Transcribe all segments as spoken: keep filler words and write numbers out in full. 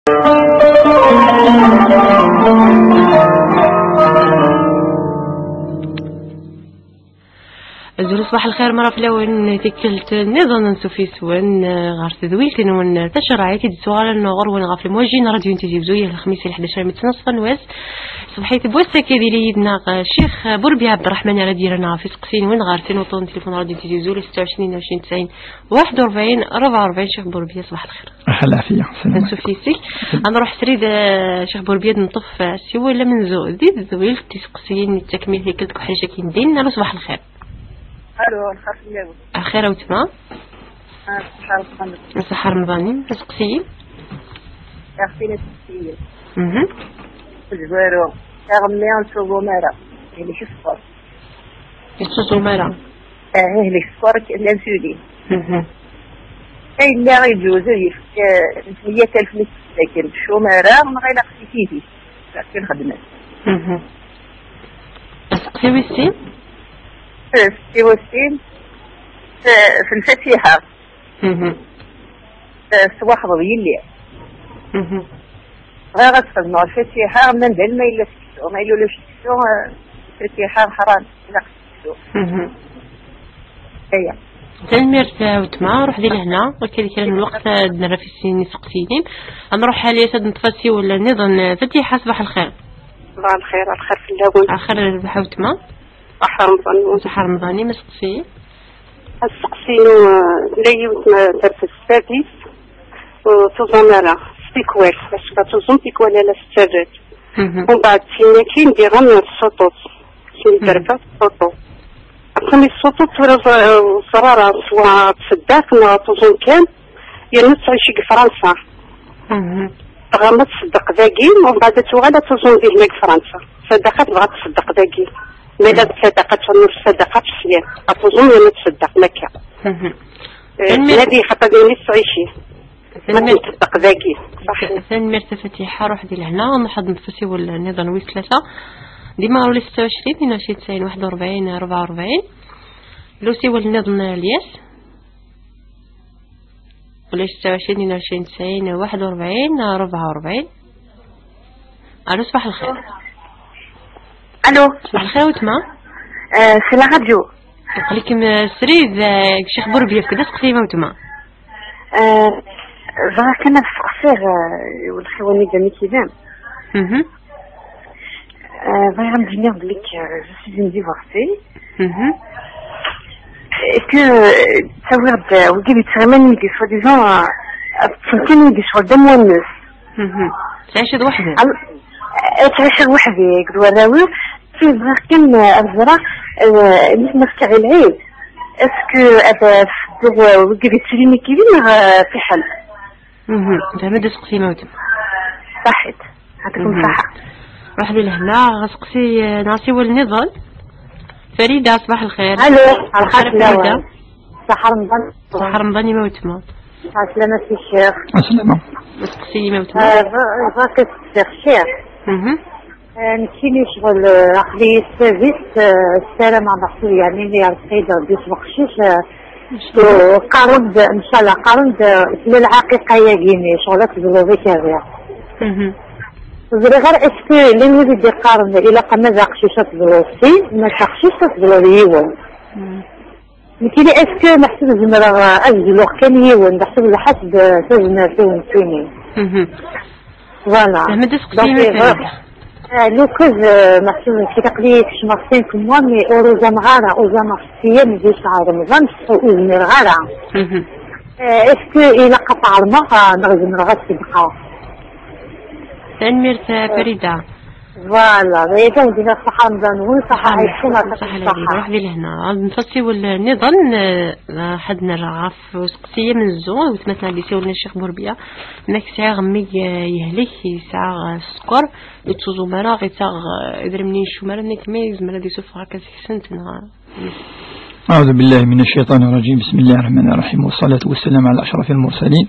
Azul, ṣbaḥ lxir, mara fell-awen, tikkelt nniḍen n sufis-wen, eh, ɣer tedwilt-nwen tacerɛit i d-ttuɣalen ɣur-wen ɣef lemwaji n Radio Tizi Uzzu, yal lexmis i lḥdac armi d ttnaṣfa n wass. Ṣbeḥ-it n wass-agi ad yili yid-neɣ, eh, Ccix Burbi Ɛebderreḥman ara d-yerren ɣef iseqsiyen-nwen ɣer tin uṭṭun n tilifun Radio Tizi Uzzu, le ستة وعشرين اثنين وعشرين تسعين واحد وأربعين أربعة وأربعين. Ccix Burbi, ṣbaḥ lxir. Aḥal ɛafiya, salam. Ansuf yis-k. Ad nruḥ srid, eh, Ccix Burbi, ad neṭṭef, eh, asiwel amenzu di tedwilt, tiseqsiyin n takmilt i tikkelt deg uḥric akin din. Alo, ṣbaḥ lxir. Alo, lxir fell-awen. Axir a wetma. Ah, ṣṣeḥa Remḍan. Ṣṣeḥa Remḍan, aseqsiyi. Axti n aseqsiyi. Mhm. Zwaru. Aɣemmi ur ttẓum ara. Ili k ṣṣber. Ur ttẓum ara. Ah, ili k ṣṣber, l'insuline. Mhm. Ay, yella iǧuz ad yefk, eh, meyya alef n iseflaken. Ur ttẓum ara, neɣ ilaq s tidi. Akken xedmen. Mhm. Aseqsi wis sin? Aseqsi wis sin, f-, f lfatiḥa. Mhm. Tettwaxḍeb yelli. Mhm. Bɣiɣ ad xedmeɣ lfatiḥa, ma d alma yella seksu, ma yella ulac seksu, eh, lfatiḥa ḥram, ilaq seksu. Mhm. Aya. Tanemmirt a wetma, ruḥ di lehna, akka di kra n lweqt ad nerra fi sin iseqsiyen. Ad nruḥ ḥali ad neṭṭef asiwel nniḍen, Fatiḥa, ṣbaḥ lxir. Ṣbaḥ lxir, lxir fell-awen. Axir rbeḥ a wetma. Ṣaḥa Remḍan. Ṣaḥa Remḍan, ma seqsi? Aseqsi-inu, eh, la yiwet n terfest s tadist, ur tuẓam ara, s tikwal, parce que tuẓum tikwal ala s tsadat. Mhm. Umbeɛd, tin-agi, diɣen tessuṭuṭ. Sin terfest tessuṭuṭ. Après, mi tessuṭuṭ, tura ẓ-, ẓrara, swa tṣeddaq, neɣ tuẓum kan, yerna tettɛici deg Fransa. Mhm. Tebɣa ma tṣeddeq dagi, umbeɛd ad tuɣal ad tuẓum dihin deg Fransa. Sadaqa tebɣa tṣeddeq dagi. Ma yella d sadaqa, ad ternur sadaqa f syin. Ad tuẓum yerna tṣeddeq, makka. Mhm. Eh, tanemmirt. Nadi xaṭer din i tettɛici. Ma tanemmirt. Tṣeddeq dagi. Ṣaḥit. Tanemmirt a Fatiḥa, ruḥ di lehna, nruḥ ad neṭṭef asiwel nniḍen wis tlata. Dima ɣer ula ستة وعشرين اثنين وعشرين تسعين واحد وأربعين أربعة وأربعين. Ula asiwel nniḍen a Lyas. Ula ستة وعشرين اثنين وعشرين تسعين واحد وأربعين أربعة وأربعين. Alo, ṣbaḥ lxir. Alo. Ṣbaḥ lxir a wetma. Euh, c'est la radio. Aql-ikem, euh, srid, euh, Ccix Burbi, efk-d aseqsi a wetma. Euh, bɣiɣ kan ad seqsiɣ, euh, lxiwan-agi amek i llan. Mhm. Euh, bɣiɣ ad m-d-iniɣ belli que, euh, je suis une divorcée. Mhm. Et que, euh, tawiɣ-d, euh, wigi yettɣiman yid-i, soi-disant, euh, ad ṭṭfen kan yid-i ccɣel d amwanes. Mhm. Tettɛiciḍ weḥd-m? Am-, euh, ttɛiciɣ weḥd-i akked warraw-iw. Si bɣiɣ kan, euh, ad ẓreɣ, euh, mi tmafka i lɛid, est-ce que ad, euh, tedduɣ, euh, wigi yettilin nekkini neɣ, euh, fiḥel? Mhm. Fehmeɣ-d aseqsi-m a wetma. Ṣaḥit. Ɛṭikum ṣaḥa. Ruḥ di lehna, aseqsi, eh, neɣ asiwel nniḍen. Farida, ṣbaḥ lxir. Alo, lxir Farida. Ṣaḥa Remḍan. Ṣaḥa Remḍan i ma wetma. Ɛeslama si ccix. Ɛeslama. Aseqsi i ma wetma. Eh, bɣ-, bɣiɣ ad k-steqsiɣ ccix. Mhm. Eh, nekkini ccɣel, eh, aql-iyi s tadist, eh, ssarameɣ meḥsub, yeɛni, mi ara sɛideɣ deg uqcic, eh, qqaren-d, ncallah, qqaren-d, eh, tella lɛaqiqa-yagi-nni, ccɣel ad tezluḍ i k-rriɣ. Mhm. Ẓriɣ ara, est-ce que llan wid i d-iqqaren ilaq ama d aqcic ad tezluḍ sin, ma d taqcict ad tezluḍ yiwen? Mhm. Nekkini, est-ce que meḥsub zemreɣ, eh, ad zluɣ kan yiwen, meḥsub lḥaseb, eh, tazmert-iw nekkini? Mhm. Voilà. Fehmeɣ-d aseqsi. Donc, ma eh, tebɣiḍ. Eh, lukan, eh, meḥsub nekkini aql-iyi kecmeɣ cinq mois, mais ur uẓameɣ ara, uẓameɣ sya mi d yesɛa Remḍan, ur zmireɣ ara. Mhm. Eh, est-ce que ilaq ad t-ɛermeɣ, eh, neɣ zemreɣ ad t-sebqeɣ? Tanemmirt, eh, Farida. Voilà, d aya kan, d ṣaḥa Remḍan-nwen, ṣaḥa Ɛisu, ṣaḥa Lɛid, ṣaḥa. Ruḥ di lehna. Ad nfasiwel nniḍen, eh, ḥad nerra ɣef useqsi amenzu, wetma-tneɣ d-isiwlen Ccix Burbiya. Nek sɛiɣ mmi, eh, yehlek, yesɛa, eh, sskeṛ, ur yettuẓum ara, ɣ-, yettaɣ, eh, idrimen-nni n ccumara, nek ma yezmer ad yessufeɣ akka seg-sent, neɣ? أعوذ بالله من الشيطان الرجيم. بسم الله الرحمن الرحيم. والصلاة والسلام على أشرف المرسلين.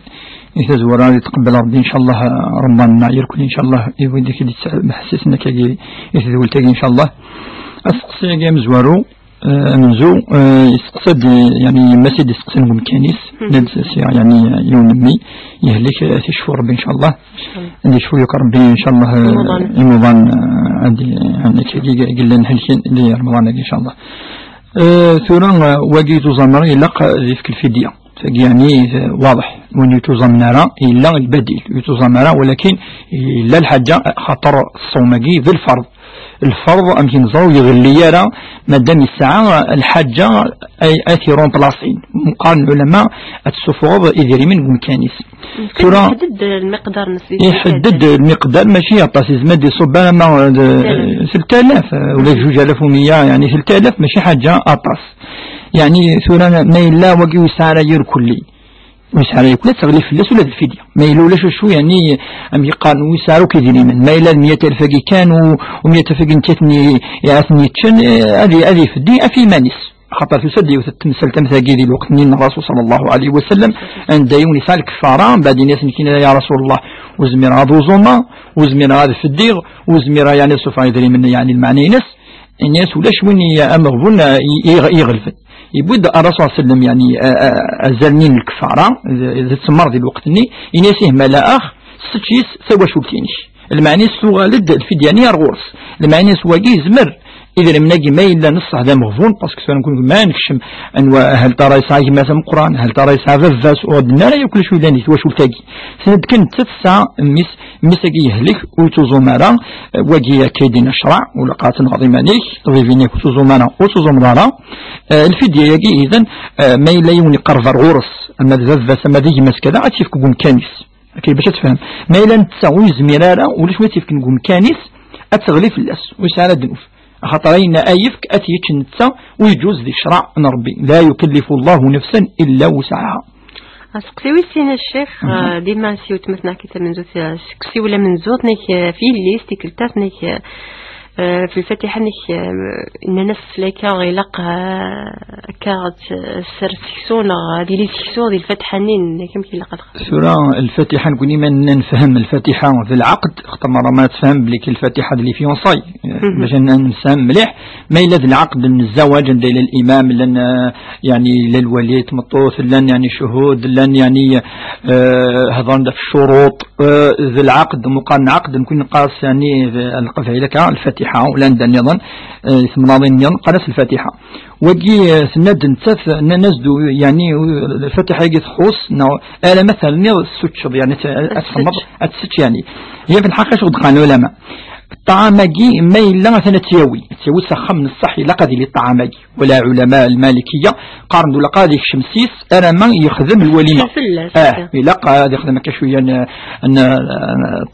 I tazwara ad tqebbel Ṛebbi, ncallah, Remḍan-nneɣ irkel, ncallah, i wid i d-yettḥessisen akkagi i tedwilt-agi, ncallah. Aseqsi-agi amezwaru, Eh, amenzu, eh, yesteqsa-d, yeɛni, yemma-s i d-isteqsan deg umkan-is, la d-sɛiɣ, yeɛni, yiwen n mmi, yehlek, eh, ad t-yecfu Rebbi, ncallah. Ad yecfu yakk Rebbi, ncallah, eh, imuḍan, eh, ad, yeɛni, akkagi yellan helken di Remḍan-agi, ncallah. Eh, tura, eh, wagi tuẓamer ilaq ad yefk lfidya. Tagi, yeɛni, eh, waḍeḥ. Win ur tuẓamen ara, yella lbadil. Ur tuẓam ara, walakin yella lḥaǧa, xaṭer ṣṣawm-agi d lferḍ. Lferḍ, amek i neẓra, ur iɣelli ara, madam yesɛa lḥaǧa ay, ay t-irumplaṣin. Meqqar lɛulama ad tessufɣeḍ idrimen deg umkan-is. Tura, iḥedded lmiqdar-nnes di iḥedded lmiqdar, mačči aṭas, yezmer ad iṣubb ara ma d telt alaf, eh, ula d juj alaf u meyya, yeɛni telt alaf, mačči ḥaǧa aṭas. Yeɛni tura ma yella wagi ur yesɛi ara irkelli, ur yesɛi ara irkelli, ad teɣli fell-as ula d lfidya. Ma yella ulac acu, yeɛni, am yeqqaren, ur yesɛi ara akk idrimen. Ma yella d meyya alaf-agi kan u, u meyya alaf-agi n kat-nni i ad ten-yeččen, eh, ad i-, ad ifeddi ɣef yiman-is. Axaṭer tusa-d yiwet n temsalt am tagi di lweqt-nni n Rasul sallallahu alayhi wa sallam, anda yiwen yesɛa lkeffara, mbeɛd ini-as nekkin, ya Rasulullah, ur zmireɣ ad uẓumeɣ, ur zmireɣ ad feddiɣ, ur zmireɣ, yeɛni, ad sufɣeɣ idrimen, yeɛni, lmeɛna-ines. Ini-as ulac win i-, ameɣbun, i-, i-, iɣelben. Yewwi-d Rasul sallallahu alayhi wa sallam, yeɛni, a-, a-, azal-nni n lkeffara, d, d ttmer di lweqt-nni, ini-as ih mala ax, sečč-is tawacult-inek. Lmeɛna-is tuɣal-d lfidya-nni ar ɣur-s. Lmeɛna-is wagi yezmer, idrimen-agi ma yella neṣṣeḥ d ameɣbun, parce que tura nekni ma nekcem, anwa, hal tara yesɛa gma-s ameqqran, hal tara yesɛa baba-s, ur d-nara yakk acu yellan di twacult-agi. Tenna-d kan nettat tesɛa mmi-s, mmi-s-agi yehlek, ur yettuẓum ara, eh, wagi akka i d-yenna ccreɛ, ur ilaq ara tenɣeḍ iman-ik, ṭṭbib-inek ur tuẓum ara, ur tuẓumeḍ ara. Eh, lfidya-agi, idan, eh, ma yella yiwen iqerreb ar ɣur-s, ama d baba-s, ama d gma-s, kada, ad tt-yefk deg umkan-is. Akka bac ad tefhem. Ma yella netta ur yezmir ara, ulac wi t-yefken deg umkan-is, ad teɣli fell-as, ur yesɛi ara ddnub. Axaṭer ayen ay yefk, ad t-yečč netta, ur yeǧǧuz di ccreɛ n Rebbi. La yukallifu Allahu nafsan illa wusɛaha. Aseqsi wis sin, a Ccix, eh, dima s yiwetma-tneɣ Kit Amenzu, eh, seg usiwel amenzu, tenna-k, eh, f yelli-s, tikkelt-a, tenna-k, eh, Eh, fi lfatiḥa-nnek, eh, nnan-as layka ilaq, eh, akka ad t-, sser seksu neɣ ad yili seksu di lfatiḥa-nni, nnan-ak amek ilaq ad xedmeɣ. Tura, lfatiḥa, nekni ma nefhem lfatiḥa d lɛaqd, xaṭer merra ma tefhem belli lfatiḥa d les fiançailles, eh, bac ad nefhem mliḥ, ma yella d lɛaqd n zzawaj, anda yella limam, llan, eh, yeɛni, yella lwali, tmeṭṭut, llan, yeɛni, ccuhud, llan, yeɛni, eh, hedren ɣef ccuruṭ, eh, d lɛaqd, meqqar n ɛaqd, nekni neqqar-as, yeɛni, eh, lqebɛil akka, lfatiḥa, ula anda nniḍen, eh, di temnaḍin nniḍen, qqaren-as lfatiḥa. Wagi, eh, tenna-d nettat, nnan-as-d, yeɛni, lfatiḥa-agi txuṣ, neɣ alamma terniḍ tsuččeḍ, yeɛni, t-, ad txedmeḍ, ad tsečč, yeɛni. Yak lḥaqa acu d-qqaren lɛulama. Ṭṭɛam-agi, ma yella atan ad t-yawi, ad t-yawi s axxam n ṣṣeḥ, ilaq ad yili ṭṭɛam-agi. Wala lɛulama lmalikiya qqaren-d ur ilaq ad yekcem s-is alamma yexdem lwalima. Fell-as, ah, akka. Ilaq ad yexdem akka cwiya n, n, n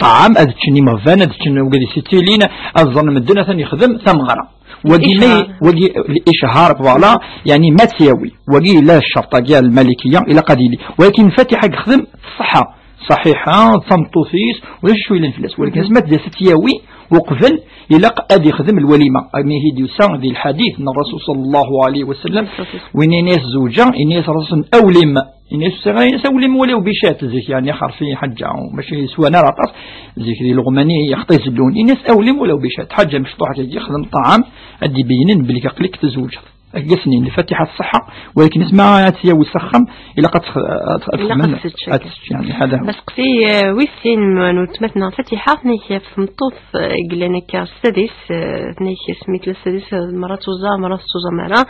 ṭṭɛam, ad ččen imeɣban, ad ččen wigad i s-ittilin, ad ẓren medden atan yexdem tameɣra. Wagi ma, wagi lichar, voilà, yeɛni ma tt-yawi. Wagi yella ccerṭ-agi lmalikiya, ilaq ad yili. Walakin lfatiḥa yexdem ṣṣeḥḥa. Ṣaḥiḥa, tameṭṭut-is, ulac acu yellan fell-as. Walakin asma tedda ad tt-yawi, uqbel, ilaq ad yexdem lwalima. Akken i d-yusa di lḥadit n Rasul sallallahu alayhi wa sallam, win ini-as zewǧa, ini-as Rasul awlim, ini-as ur sɛiɣ ara, ini-as awlim walaw bicat, zik, yeɛni, xerfi ḥaǧa, mačči swan ara aṭas, zik di leɣmani yexṭa izellun, ini-as awlim walaw bicat, ḥaǧa mecṭuḥ, ad yexdem ṭṭɛam, ad d-ibeyynen belli aql-ik tezewǧeḍ. Akka i s-nnan, lfatiḥa ṣṣeḥḥa, walakin asma ad tt-yawi s axxam, ilaq ad tx-, ad tx-, ad ilaq ad txemmem, tečč, ad akka. Tečč, yeɛni, hada huwa. Aseqsi, eh, wis sin n weltma-tneɣ Fatiḥa, tenna-k ɣef tmeṭṭut, eh, i yellan akka s tadist, eh, tenna-k asmi tella s tadist, eh, merra tuẓam, merra ur tettuẓam ara.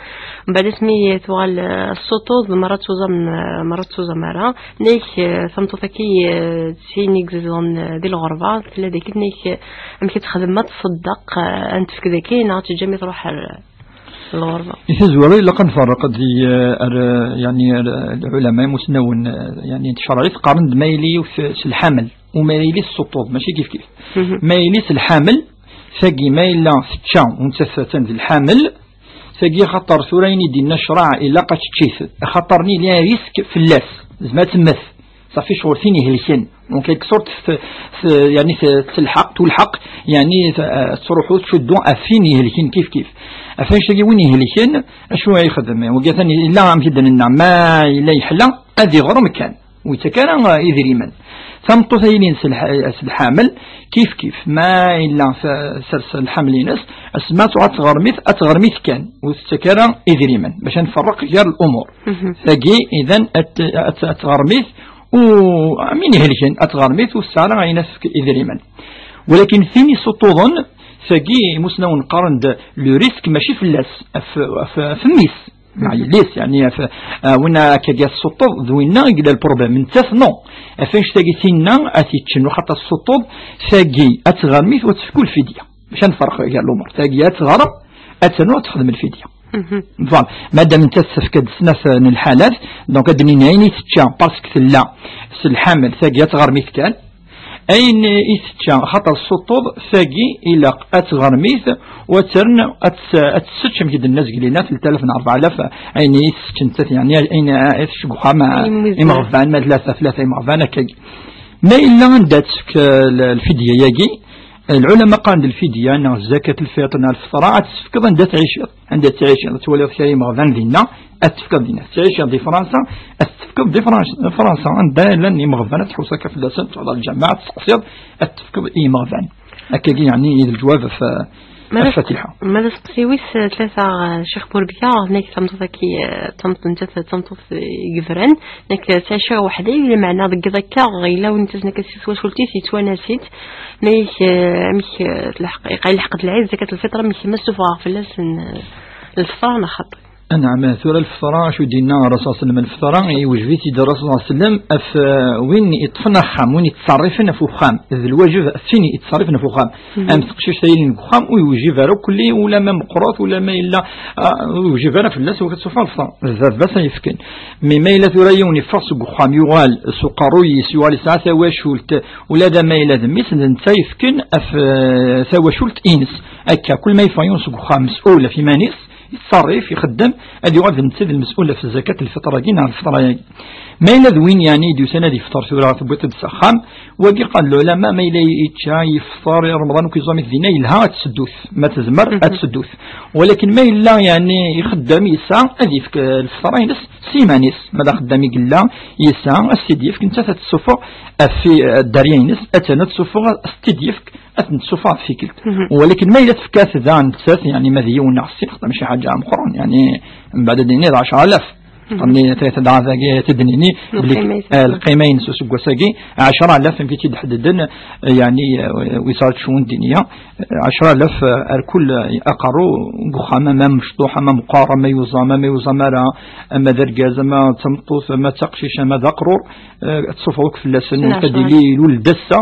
Mbeɛd asmi tuɣal, eh, tessuṭṭuḍ, merra tuẓam, eh, merra ur tettuẓam ara. Tenna-k, eh, tameṭṭut-agi, eh, d tin i izedɣen, eh, di lɣerba, tella dagi, tenna-k, eh, amek ad texdem, ad tṣeddeq, eh, ad n-tefk dagi, neɣ ad teǧǧ mi truḥ ar lɣerba. Di tazwara, ilaq ad nferreq di, eh, ar, eh, yeɛni, ar, eh, lɛulama imusnawen, eh, yeɛni n tcerɛit, qqaren-d ma yili yiwet s lḥamel, u ma yili s ssuṭṭuḍ, mačči kif kif. Ma yili s lḥamel, tagi ma yella tečča, u nettat attan d lḥamel, tagi axaṭer tura ayen i d-yenna ccreɛ, ilaq ad tečč-it, axaṭer-nni yella risk fell-as, tezmer ad temmet. Safi, ccɣel tin ihelken. Donc, quelque sorte, t-, t-, yeɛni, t-, telḥeq, tulḥeq, yeɛni, t-, tettruḥu, tcuddu ɣef tin ihelken kif kif. Ɣef annect-agi win ihelken, acu ay yexdem? Wagi atan yella, amek i d-nenna, ma yella yeḥla, ad iɣrem kan. ur yettak ara, eh, idrimen. Tameṭṭut ay yellan s lḥ-, s lḥamel, kif kif, ma yella s-, sers lḥamel-ines, asma tuɣal d taɣermit, d taɣermit kan, ur tettak ara idrimen, bac ad nferreq gar lumuṛ. Mhm. Tagi, idan, ad t-, ad t-, ad taɣermit, u min ihelken, ad taɣermit, ur tesɛi ara ayen ad tefk idrimen. Walakin tin isuṭṭuḍen, tagi, imusnawen qqaren-d le risque mačči fell-as, ɣef, ɣef, ɣef mmi-s. Neɣ yelli-s, yeɛni, ɣef, ah, win akka i tessuṭṭuḍ, d winna i yella lproblème. Nettat, non. Ɣef annect-agi tinna, ad t-yeččen, u xaṭer tessuṭṭuḍ, tagi, ad tɣermit, u ad tefk lfidya. Bac ad nferq gar lumuṛ. Tagi, ad tɣerm, ad ternu, ad texdem lfidya. Mhm. Voilà. Madam nettat tefka-d snat n lḥalat, donc ad d-nini ayen i tečča, parce que tella s lḥamel, tagi, ad tɣermit kan. Ayen i tečča, xaṭer tessuṭṭuḍ, tagi ilaq ad tɣermit, u ad tern, ad ts-, ad tessečč, amek i d-tenna Zgelina, tlata alaf neɣ rebɛa alaf, ayen i tessečč nettat, yeɛni, ayen i tessečč deg uxxam, ayen n imeɣban, ma tlata, tlata imeɣban, akkagi. Ma yella anda ad tefk, eh, l-, lfidya-yagi, eh, lɛulama qqaren-d lfidya, neɣ zakat lfiṭr, neɣ lfeṭra, ad tt-tefkeḍ anda tɛiceḍ. Anda tettɛiciḍ, ad twaliḍ kra imeɣban dinna, ad tefkeḍ dinna. Tettɛiciḍ di Fransa, ad tefkeḍ di Fransa, Fransa, anda llan imeɣban, ad tḥuṣ akka fell-asen, tṛuḥeḍ ɣer lǧameɛ, ad testeqsiḍ, ad tefkeḍ i imeɣban. Akkagi, yeɛni, i d lǧwab ɣef, ɣef Fatiḥa. Ma d aseqsi wis tlata, eh, Ccix Burbiya, nekk tameṭṭut-agi, eh, tameṭṭut, nettat d tameṭṭut, eh, i yebran, nekk ttɛiceɣ weḥd-i, lameɛna deg yiḍ akka, yella win ittasnen akka si twacult-is, yettwanas-itt, nekk, eh, amek, eh, tleḥq, ilḥeq-d lɛid, zakat lfiṭr, amek ma ssufɣeɣ fell-asen, eh, lfeṭra neɣ xaṭi? Anɛam, tura lfeṭra, acu d-yenna Rasul sallam, lfeṭra, iwjeb-itt-id Rasul sallam, af, eh, win yeṭṭfen axxam, win yettṣerrifen af uxxam, d lwajeb af sin yettṣerrifen af uxxam. Mhm. Am teqcict ay yellan deg uxxam, ur yewjib ara kulli, ula ma meqqret, ula ma yella, ah, ur yewjib ara fell-as, ur tettṣuffa lfeṭra, d baba-s ay yefken. Mi ma yella tura yiwen yeffeɣ seg uxxam, yuɣal s uqerruy-is, yuɣal yesɛa tawacult, ula d ama yella d mmi-s, d netta yefken af, eh, tawacult-ines. Akka, kul ma yeffeɣ yiwen seg uxxam, mes'ul af iman-is, yettṣerrif, ixeddem, ad yuɣal d netta d lmes'ul ɣef zakat lfiṭr-agi neɣ lfiṭra-agi. Ma yella d win, yeɛni, i d-yusan ad yefṭer tura, tewwiḍ-t-id s axxam, wagi, qal lɛulama, ma yella yečča, yefṭer i Remḍan, ur k-iẓam dinna, yelha ad tseddut, ma tezmer, mhm, ad tseddut. Walakin ma yella, yeɛni, ixeddem, yesɛa, ad yefk, eh, lfeṭra-ines s yiman-is. Ma d axeddam i yella, yesɛa, ad s-t-id-yefk, nettat ad tessufeɣ ɣef, eh, dderya-ines, ad ternu ad tessufeɣ, ad s-t-id-yefk, ad ten-tessufeɣ ɣef tikkelt. Mhm. Walakin ma yella tefka-t da nettat, yeɛni, ma d yiwen neɣ sin, xaṭer mačči ḥaǧa meqqren, yeɛni, mbeɛd ad d-nini d ɛecra alaf. Mhm. Yeɛni, ta-, ta-, dagi, ta-, d-nini, belli, lqima-ines, eh, lqima-ines useggas-agi, ɛecra alaf, amek i tt-id-ḥeddden, eh, yeɛni, eh, wi sɛan ccuhun diniya, eh, ɛecra alaf, eh, ar kul, eh, aqerru, deg uxxam, ama mecṭuḥ, ama meqqar, ama yuẓam, ama yuẓam ara, ama d argaz, ama d tameṭṭut, ama d taqcict, ama d aqrur, eh, ad tṣufeḍ akk fell-asen, ad yili ilul d ass-a,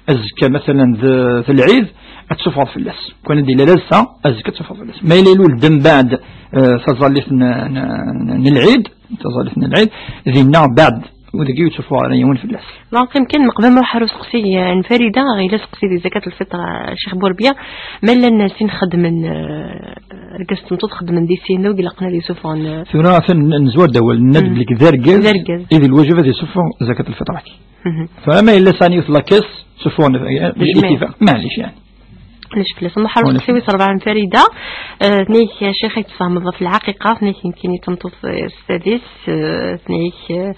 azekka, masalan, d, d lɛid, ad tṣufeḍ fell-as. Kan ad yili d ass-a, azekka ad tṣufeḍ fell-as. Ma yella ilul-d mbeɛd, eh, taẓallit n, n, n, n lɛid, taẓallit n lɛid, dinna beɛd, ur deg ur yettṣuffu ara yiwen fell-as. Donc, yemken neqbel ma nruḥ ɣer useqsi, eh, n Farida, ɣila aseqsi di zakat lfeṭr, eh, Ccix Burbiya, ma llan sin xeddmen, eh, argaz d tmeṭṭut xeddmen di sin, ur ilaqen ad yessufɣen, eh, tura atan n-, nezwar-d awal, nenna-d belli d argaz, d argaz, i d lwajeb ad yessufeɣ zakat lfeṭr-agi. Mhm. Tura ma yella sani yiwet la caisse, ssufɣen, eh, d ijmaɛ. Ittifaq, maɛlic, yeɛni. Ulac fell-as. Nruḥ ɣer useqsi wis rebɛa n Farida. Eh, tenna-ak, a Ccix, ad tfehmeḍ ɣef lɛaqiqa, tenna-ak nekkini tameṭṭut, eh, s tadist, eh, tenna-ak, eh,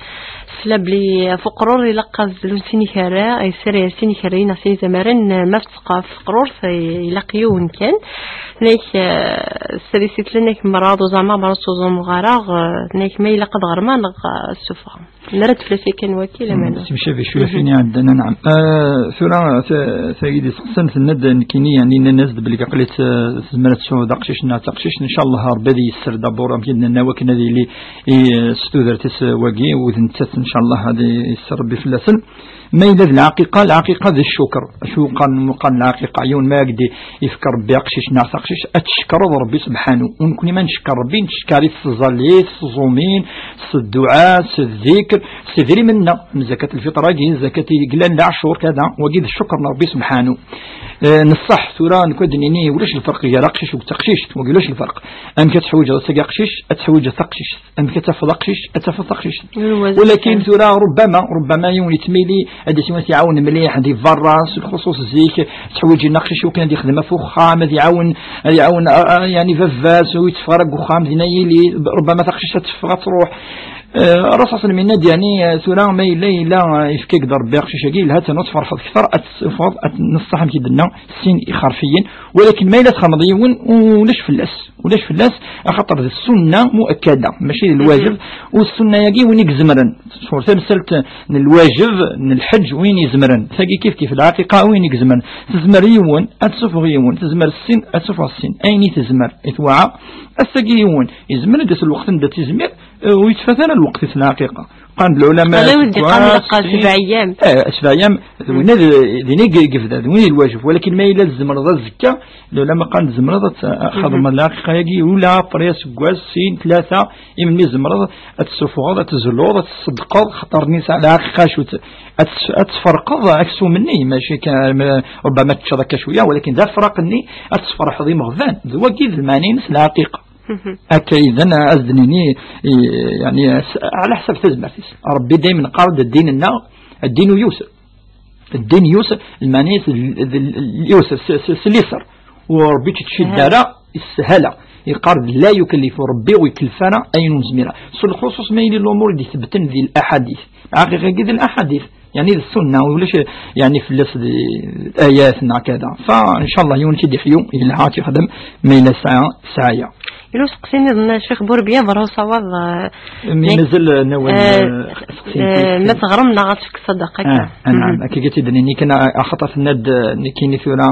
tesla belli ɣef uqrur ilaq azlu n sin ikerra, eh, sin ikerriyen neɣ sin izamaren, eh, ma teqqa ɣef teqrurt, eh, ilaq yiwen kan. Tenna-ak, eh, s tadist i tella, tenna-ak mraḍ uẓama, mraḍ s uẓum ɣaraɣ, eh, tenna-ak ma ilaq ad ɣerma neɣ, eh, ad ssufɣeɣ. Nara-d fell-as yakan waki, lameɛna. Semcabi cwiya f ayen iɛeddan, anɛam. Ah, tura, ta-, tagi d-iseqsan, tenna-d nekkini, yeɛni, nnan-as-d belli aql-itt, ah, tezmer ad tesɛu d aqcic neɣ d taqcict. Ncallah Rebbi ad yesser d'abord, amek i d-nenna, wakken ad yili i, s tudert-is, ah, wagi, u d nettat, ncallah, ad yesser Rebbi fell-asen. Ma yella d lɛaqiqa, lɛaqiqa d ccuker. Acu qqaren, qqaren lɛaqiqa? Yiwen ma ak-d-ifka Rebbi aqcic neɣ taqcict, ad tcekkreḍ Rebbi subḥanu. U nekni ma ncekkeṛ Rebbi, ncekkeṛ-it s tẓallit, s tẓumin, s dduɛa, s ddikr, s idrimen-nneɣ. Am zakat lfiṭr-agi, zakat i yellan leɛcur, kada, wagi d ccuker n Rebbi subḥanu. Eh, neṣṣeḥ, tura nekk ad d-nini ulac lferq gar aqcic u taqcict, wagi ulac lferq. Amek ad teḥwiǧeḍ tagi aqcic, ad teḥwiǧeḍ taqcict. Amek ad tafeḍ aqcic? Ad tafeḍ taqcict. Walakin tura, rubbama, rubbama yiwen yettmili, ad isiwen ad t-iɛawen mliḥ, di berra, s lxuṣuṣ zik, ttḥwiǧen aqcic wakken ad yexdem ɣef uxxam, ad iɛawen, ad iɛawen, a, a, yeɛni baba-s, ur yetteffeɣ ara deg uxxam, dinna yili, rubbama taqcict ad teffeɣ, ad truḥ. Eh, Rasul sallam yenna-d, yeɛni, eh, tura ma yella, yella, eh, yefka-k-d Rebbi aqcic-agi, yelha-tt ad tferḥeḍ kter, ad tessufɣeḍ, ad neṣṣaḥ amek i d-nenna, sin ixerfiyen, walakin ma yella txedmeḍ yiwen, ulac fell-as, ulac fell-as, axaṭer d ssunna muakkada, mačči d lwajeb, u ssunna-agi win i izemren, sɣur tamsalt n lwajeb, n lḥeǧ, win izemren, tagi kif kif lɛaqiqa, win i izemren, tezmer yiwen, ad tessufeɣ yiwen, tezmer sin, ad tessufeɣ sin, ayen i tezmer, i twaɛa, ass-agi yiwen, izmer ad d-yas lweqt anda tt-izmir, Eh, ur yettfat ara lweqt-is lɛaqiqa. Qqaren-d lɛulama Ala wid d-iqqaren seg wass, laqqa sin, sebɛ ayyam. Eh, sebɛ ayyam, d winna d, d winna i yebda, d winna i lwajeb. Walakin ma yella tzemreḍ azekka, lɛulama qqaren-d tzemreḍ ad t-, ad xedmeḍ lɛaqiqa-agi, ula après aseggas, sin, tlata, imenmi tzemreḍ ad tessufɣeḍ, ad tezluḍ, ad tṣeddqeḍ, xaṭer nisɛa lɛaqiqa acu-tt, ad tt-, ad tferqeḍ aksum-nni, mačči kan, ma, ربما teččeḍ akka cwiya, walakin d afraq-nni ad tesferḥeḍ imeɣban. D wagi d lmeɛna-ines lɛaqiqa. Akka yid-, ad s-d-nini, i, yeɛni, s-, ɛla ḥsab tazmert-is. Ṛebbi daymen qqar-d ddin-nneɣ, ddin yusr. Ddin yusr, lmeɛna-s d, d, d yusr, s, s, s liser. U Ṛebbi ur tt-ittcid ara, isehhala. Yeqqar-d la yukellifu Ṛebbi ur ikellef ara ayen ur nezmir ara. S lxuṣuṣ ma yili lumuṛ i d-itebbten di laḥadit. Lɛaqiqa-agi d laḥadit. Yeɛni d ssunna, ulac, yeɛni fell-as d ayat neɣ kada. Fa, ncallah, yiwen i d-iḥyu, yelha ad t-yexdem, ma yella sɛa, sɛaya. Yella useqsi nniḍen, Ccix Burbiya, berra usawaḍ, eh, Mi nek-, mazal, eh, nawal, eh, eh, seqsi eh, nek-, ma teɣrem neɣ ad tefk ṣṣadaqa akka. Ah, ah, naɛam. Mhm. Akka i tt-id-nini kan, ah, axaṭer tenna-d, eh, nekkini tura,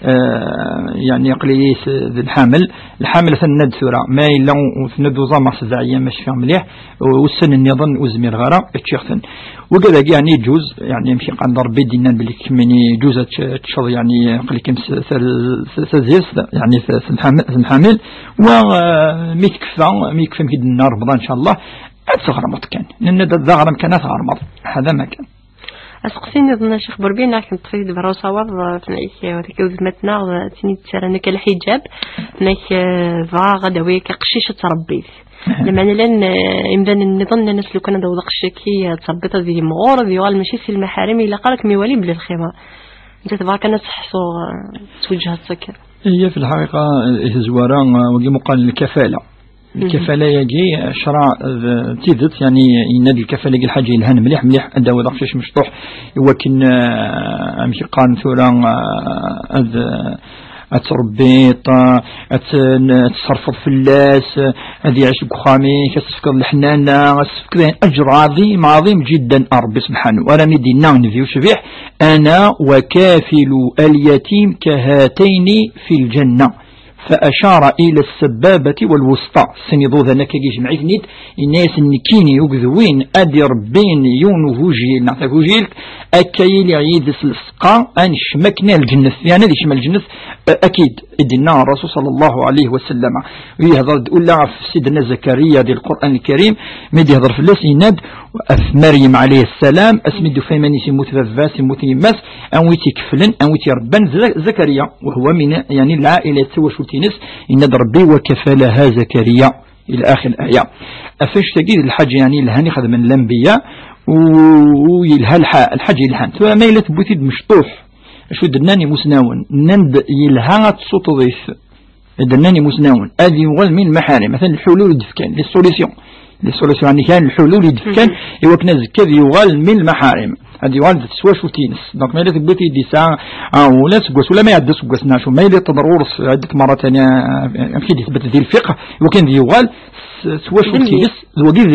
eh, yeɛni aql-iyi s-, d lḥamel. Lḥamel tenna-d tura, ma yella u-, u-, tenna-d uẓameɣ sebɛ ayyam, ma cfiɣ mliḥ, u-, ussan nniḍen ur zmireɣ ara, ččiɣ-ten. Wigad-agi, yeɛni, yeǧǧuz, yeɛni, amek i qqaren, d Ṛebbi i d-yennan belli kemmini yeǧǧuz ad tečč-, teččeḍ, yeɛni, aql-ikem s, s, s, s, s, yeɛni, s, s lḥam-, s lḥamel. Wa, eh, mi tekfa, mi yekfa, amek i d-nenna Remḍan, ncallah, ad teɣremeḍ kan. Nenna-d d aɣrem kan, ad teɣremeḍ. Hada ma kan. Aseqsi nniḍen, Ccix Burbiya, neɣ kemm ṭṭef-it-id berra usawaḍ, eh, tenna-k, eh, wetaki wezmat-nneɣ, eh, tin i d-ttarran akka lḥiǧab, tenna-k, eh, bɣiɣ ad d-awiɣ akka aqcic ad tṛebbiḍ. Lameɛna llan, eh, imdanen nniḍen nnan-as lukan ad d-tawiḍ aqcic-agi, eh, ad tṛebbiḍ ad yimɣur, ad yuɣal mačči si lmaḥarim, ilaq ara ad kem-iwali belli d lxima. Anta tebɣa kan ad teḥṣu, eh, s wejha-s akka. Iya, fi lḥaqiqa, eh, i tezwara, eh, wagi muqal lkafala. Lkafala-agi, eh, ccṛeɛ d tidet, yeɛni, yenna-d lkafala-agi lḥaǧa yelhan mliḥ, mliḥ, ad d-tawiḍ aqcic mecṭuḥ, i wakken, eh, amek i qqaren tura, eh, ad, eh, ad tṛebbiḍ, ad t-, ad tṣerfeḍ fell-as, ad iɛic deg uxxam-ik, ad s-tefkeḍ leḥnana, ad s-tefkeḍ ayen, أجر عظيم، عظيم جدا, a Ṛebbi subḥanu. Armi d-yenna Nnbi ucbiḥ, أنا وكافل اليتيم كهاتين في الجنة. فأشار إلى السبابة والوسطى. Sin iḍudan akka i yejmeɛ-iten-id, yenna-yasen, nekkini akked win ad irebbin yiwen ugujil neɣ tagujilt, akka yili yid-s lesqa, ad nekcem akken ar lǧennet. Yeɛni ad yekcem ar lǧennet, eh, akid. I d-yenna Ṛṛasul ṣalla Llahu ɛalayhi wa sallam. U yehder-d ula ɣef Sidna Zakariya di Lqur'an Lkarim, mi d-yehder fell-as, yenna-d, ɣef Meryem ɛalayha ssalam, asmi d-tufa iman-is yemmut baba-s, yemmut yemma-s, anwa i tt-ikeflen, anwa i tt-irebban, Za-, Zakariya, وهو من, yeɛni, العائلة, d tawacult-ines, yenna-d Ṛebbi, وكفلها زكريا, إلى آخر الآية. Ɣef annect-agi d lḥaǧa, yeɛni, yelhan i xedmen lanbiya, u, u yelha lḥa-, lḥaǧa yelhan. Tura ma yella tewwi-t-id mecṭuḥ, acu d-nnan imusnawen? Nnan-d yelha ad tsuṭeḍ-it. D-nnan imusnawen, ad yuɣal min lmaḥarim. Atan lḥulul i d-fkan, les solutions. Les solutions, yeɛni kan lḥulul i d-fkan, i wakken azekka ad yuɣal min lmaḥarim. Ad yuɣal d twacult-ines. Donc, ma yella tewwi-t-id yesɛa, ah, ula seg wass, ula ma iɛedda seg wass, neɣ acu, ma yella yeṭṭeḍ ɣur-s ɛeddet marat, yeɛni, ah, amek i d-ithbet di lfiqh, i wakken ad yuɣal s, s twacult-ines, d wagi d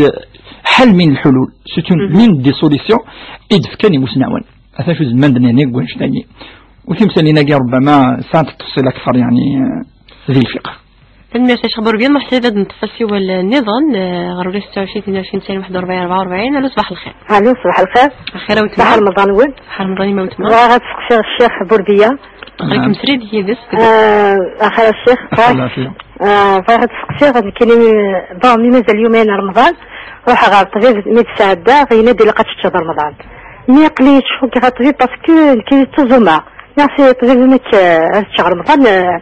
ḥal min lḥulul. C'est une, min des solutions i d-fkan imusnawen. Atan acu zemman d-nini deg wanect-agi. U timsalin-agi, ربما, sɛant ttefṣil akter, yeɛni, eh, di lfiqh. Tanemmirt a Ccix Burbiya, ma ḥsib ad neṭṭef asiwel nniḍen, eh, ɣer ula setta u ɛecrin, tnin u ɛecrin, tesɛin, waḥed u ṛebɛin, ṛebɛa u ṛebɛin. Alo, ṣbaḥ lxir. Alo, ṣbaḥ lxir. Axiṛ a weltma. Ṣbaḥ Remḍan-nwen. Ṣbaḥ Remḍan-im a weltma. Bɣiɣ ad sseqsiɣ Ccix Burbiya. Aql-ikem srid yid-s. Ah, axiṛ a Ccix. Axiṛ a Ccix. Ah, bɣiɣ ad sseqsiɣ, nekkini, bon, mi mazal yumayen Remḍan, ruḥeɣ ɣer ṭṭbib, mi d-sɛeddaɣ, yenna-d ilaq ad teččeḍ Remḍan. Mi aql-i ttcukkiɣ ɣer ṭṭbib parce que nekkini ttuẓumeɣ. Merci, ṭṭbib, nekk, eh, ad ččeɣ Remḍan, eh,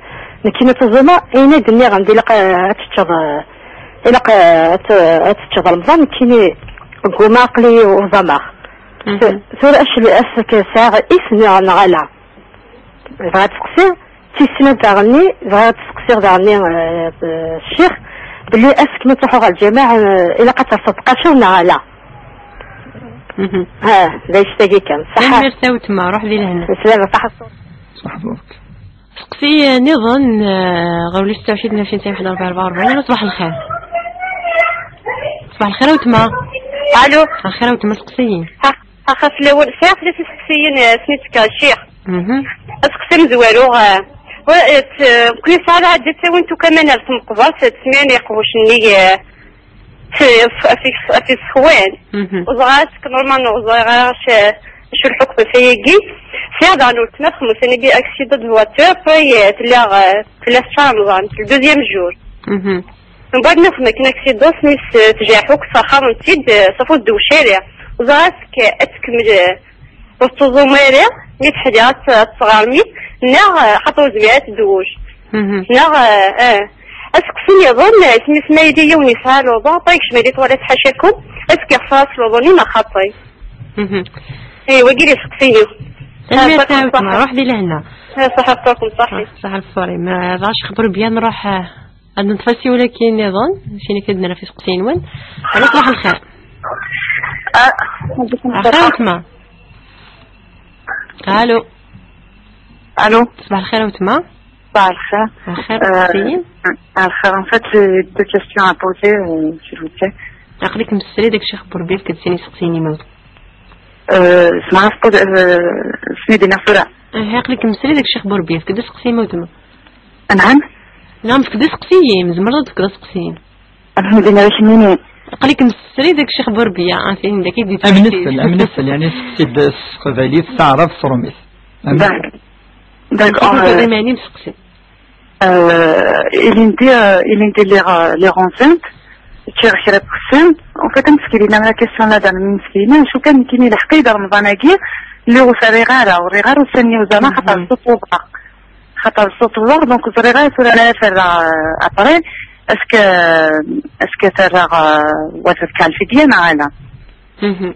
nekkini ttuẓumeɣ, ayen i d-nniɣ, ilaq, eh, ad teččeḍ, eh, ilaq, eh, ad t-, ad teččeḍ Remḍan, nekkini gguma aql-i uẓameɣ. Mhm. Tura acu, ass-a sɛiɣ isem neɣ, neɣ ala? Bɣiɣ ad seqsiɣ, tis snat daɣenni, bɣiɣ ad seqsiɣ daɣenni, eh, eh, ccix, Belli ass-k ma truḥeḍ ɣer lǧameɛ, eh, ilaq ad terseḍ tqaciw neɣ ala? Mhm. Ha, d anect-agi kan. Ṣaḥa. Tanemmirt a wetma, ruḥ di lehna. Slama, ṣaḥa. Ṣaḥa ɣur-k. Seqsi nniḍen, eh, ɣer ul-is ستة وعشرين اثنين وعشرين واحد أربعة أربعة وأربعين. Ṣbaḥ lxir. Ṣbaḥ lxir a wetma. Alo. Lxir a wetma, seqsi-yi. Ha, ha, xas lawal, sɛiɣ tlata iseqsiyen, eh, snit-k ccix. Mhm. Aseqsi amezwaru, eh, wa-, eh, t-, eh, kul yesɛa lɛada ttawin-t ukaman ar tmeqbert, eh, tesmir iqbucen-nni, eh, t-, f-, af is-, af isexwan. Mhm. Ur ẓriɣ ara, normalement ur ẓriɣ ara acu, acu lḥukm ɣef wayagi. Sɛiɣ daɣen weltma txemmem, elle a eu un accident de voiture, après, eh, tella, eh, tella s Remḍan, c'est le deuxième jour. Mhm. Mbeɛd nexdem akken aksidu, asmi s-, tejreḥ akk s axxam n tid, eh, s afud dewcari. Ẓriɣ-as k-, ad tkemmel, eh, ur tettuẓum ara, mi teḥdiɣ ad t-, ad tɣermi, neɣ, eh, xaṭer ur zmireɣ ad tdewwec. Mhm. Neɣ, eh, eh, aseqsi nniḍen, eh, asmi s ma yella yiwen yesɛa luḍa, ṭay kecm di twala tḥacakum, est-ce que yexṣer-as luḍu-nni neɣ xaṭi? Mhm. Eh, wagi d iseqsiyen. Tanemmirt a wetma, ruḥ di lehna. Eh, ṣaḥa fṭurkum, ṣaḥi. Ṣaḥa lfurim. Eh, dɣa xbur bya nruḥ, eh, Ad neṭṭef asiwel-agi nniḍen, cini kan ad nerr ɣef iseqsiyen-nwen. Alo, ṣbaḥ lxir. Ah, Axir a wetma. Alo. Alo. Ṣbaḥ lxir a wetma. Ṣbaḥ lxir. Axir, euh, iseqsiyen. Axir, en fait, j'ai deux questions à poser, euh, s'il vous plaît. Aql-ik msesri dak Ccix Burbi, fk-d sin iseqsiyen-im. Euh, tzemreḍ ad, euh, s-, s-, aql-ik msesri dak Ccix Burbi, fk-d iseqsiyen-im a wetma. Anɛam? Nɛam, fk-d iseqsiyen, tzemreḍ ad tefkeḍ iseqsiyen. Ad ḥemden ara kemmini. Aql-ik msesri deg Ccix Burbiya, a tin dagi di Amnessel, amnessel, yani, s-, s-, s teqbaylit, s taɛrabt, s ṛumit. D'accord. D'accord, euh, iman-im seqsi. Euh, ilindi, euh, ilindi lliɣ, euh, lliɣ enceinte, ččiɣ kra n wussan. En fait, amseskel-inu, la question-a, d amseskel-inu, acu kan nekkini lḥeqq-iyi-d Remḍan-agi, lliɣ ur t-rriɣ ara, ur rriɣ ara ussan-nni uẓama, xaṭer suṭuḍeɣ. Xaṭer suṭuḍeɣ, donc ẓriɣ ara tura ara t-rreɣ, euh, après, est-ce que, est-ce que t-rreɣ, euh, wa tefka lfidya neɣ ala? Mhm.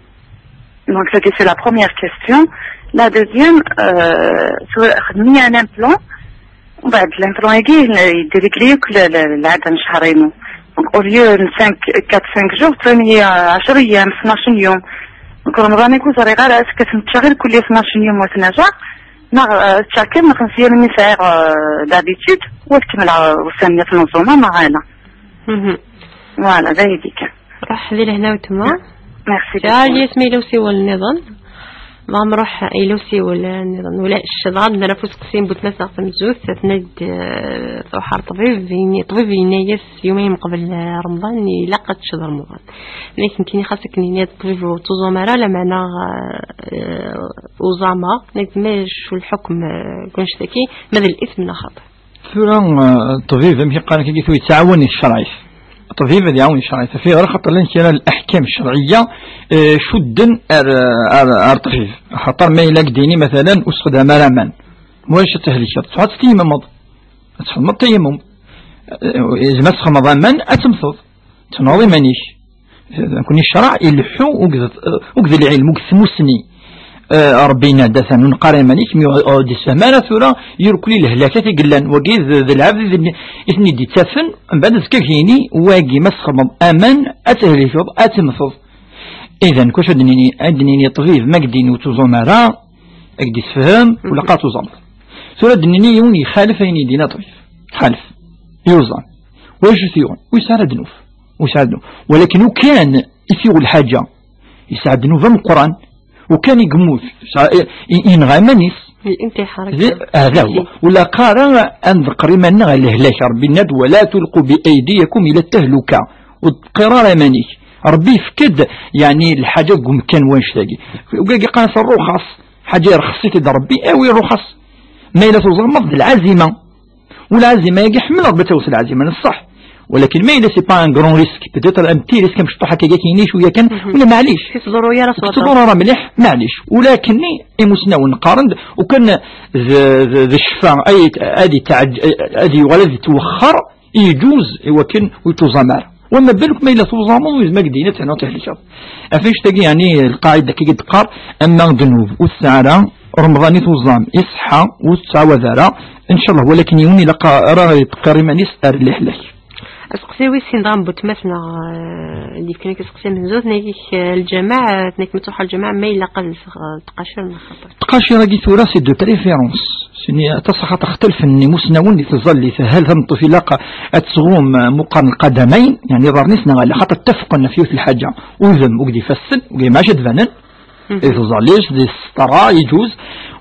Donc, ça, c'est la première question. La deuxième, euh, tura xedmen-iyi un implant. وبعد l'implant-agi يدير لي كل العدد شهرين. Donc, au lieu de cinq, quatre, cinq jours, ثاني عشر أيام، اثناش يوم. Donc, رمضان يكون صغير، على أساس كتمشي غير كل اثناش يوم وتنرجع. نغ-، آه، تشاكر نخنسية من سعر، آه، d'habitude، وتكمل، آه، وسامية في المنظومة مع هنا. Mhm. Voilà، ذا هي ديك. Ruḥ di lehna a wetma. Merci beaucoup. Alias ma yella usiwel nniḍen. Dɣa nruḥ, yella usiwel nniḍen. Ulac, dɣa ad nerr ɣef useqsi n butma-s neɣ tamzut, tenna-d, eh, truḥ ɣer ṭṭbib, ini-, ṭṭbib yenna-yas yumyn qbel, eh, Remḍan, ilaq ad teččeḍ Remḍan. Nekk nekkini xas akken yenna-d ṭṭbib ur ttuẓum ara, lameɛna, eh, uẓameɣ. Nekk ma acu lḥukm, eh, deg wanect-agi, ma d litm neɣ xaṭi? Tura, eh, ṭṭbib, amek i qqaren akka, tura yettɛawan ccṛeɛ-is. Ṭṭbib ad iɛawen ccṛeɛ-is. Ɣef ayɣer? Axaṭer llan kra n leḥkam ccerɛiyya, eh, cudden ar, ar, ar ṭṭbib. Axaṭer ma yella deg ddin-i, matalan, ur sexdam ara aman. Ulac, ad tehlikeḍ. Tɛudd teyemmeḍ. Ad txedmeḍ tayemmum. Eh, yezmer ad txedmeḍ aman, ad temmteḍ. Tenɣeḍ iman-ik. Nekkni ccṛeɛ ileḥḥu akked, akked lɛilm, akked tmussni. Eh, Ṛebbi yenna-d atan ur neqqar iman-ik, mi ur d-issefhem ara tura irkel i lehlak i yellan. Wagi d, d lɛebd i ten-, i ten-id-ittafen, mbeɛd azekka ad k-yini, wagi ma txedmeḍ aman, ad tehlikeḍ, ad temmteḍ. Idan, kul acu ad d-nini, ad d-nini ṭṭbib, ma k-d-yini ur tuẓum ara, ad k-d-issefhem, mhm, ula qa tuẓameḍ. Tura ad d-nini yiwen yexalef ayen i d-yenna ṭṭbib. Txalef. Yuẓam. Wacu t-yuɣen? Ur yesɛi ara ddnub. Ur yesɛi ara ddnub. Walakin ukan i t-yuɣ lḥaǧa, yesɛa ddnub ameqqran. Ukan i yemmut, yesɛa, i, i, yenɣa iman-is. Intihar. Hada huwa. Ur ilaq ara ad nḍeqqer iman-nneɣ ɣer lehlak. Ṛebbi yenna-d, "ولا تلقوا بأيديكم إلى التهلكة." Ur d-ḍeqqir ara iman-ik. Ṛebbi yefka-d, yeɛni, lḥaǧa deg umkan wannect-agi. Ugagi qqaren-as ṛṛuxaṣ. Ḥaǧa yerxes-it-id Ṛebbi, awi ṛṛuxaṣ. Ma yella tuẓameḍ d lɛazima. Ulɛazima-agi ḥemmleɣ ma tawi s lɛazima n ṣṣeḥ. Walakin ma yella c'est pas un grand risque, peut-être un petit risque, amecṭuḥ akka, akka, kini cwiya kan, mhm, wala maɛlic. Ur tettḍurru ara s waṭas. Ur tettḍurru ara mliḥ, maɛlic. Ulakin imusnawen qqaren-d, ukan d, d, d ccfa, ay, ad yetɛeǧ-, ad yuɣal ad yettwexxer, iǧuz, i wakken ur tuẓam ara. Wama balak ma yella tuẓameḍ, u yezmer ad k-d-yini ad tehlikeḍ. Ɣef annect-agi, yeɛni, lqaɛida akka i d-teqqar, ama ddnub ur tesɛi ara, Remḍan i tuẓam, iṣeḥḥa, ur tettɛawad ara, ncallah, walakin yiwen ilaq ara yeṭṭeqqir iman-is ar lehlak. Aseqsi wis sin dɣa n butmas neɣ, eh, d-yefkan akka aseqsi amenzu, tenna-k, eh, lǧamaɛ, eh, tenna-k ma tṛuḥ lǧamaɛ, ma ilaq ad lseɣ, eh, tqacir neɣ xaṭer? Tqacir-agi tura, c'est de préférence. Sini, aṭas axaṭer xtalfen imusnawen di tẓallit, hal tameṭṭut ilaq ad tesɣum, eh, muqar n lqadamayn, yeɛni iḍarren-is neɣ ala, xaṭer ttafqen ɣef yiwet lḥaǧa, udem, ugdi ifassen, ugdi maca ad banen, Mhm. Iẓẓal-is di sṭara, iǧuz.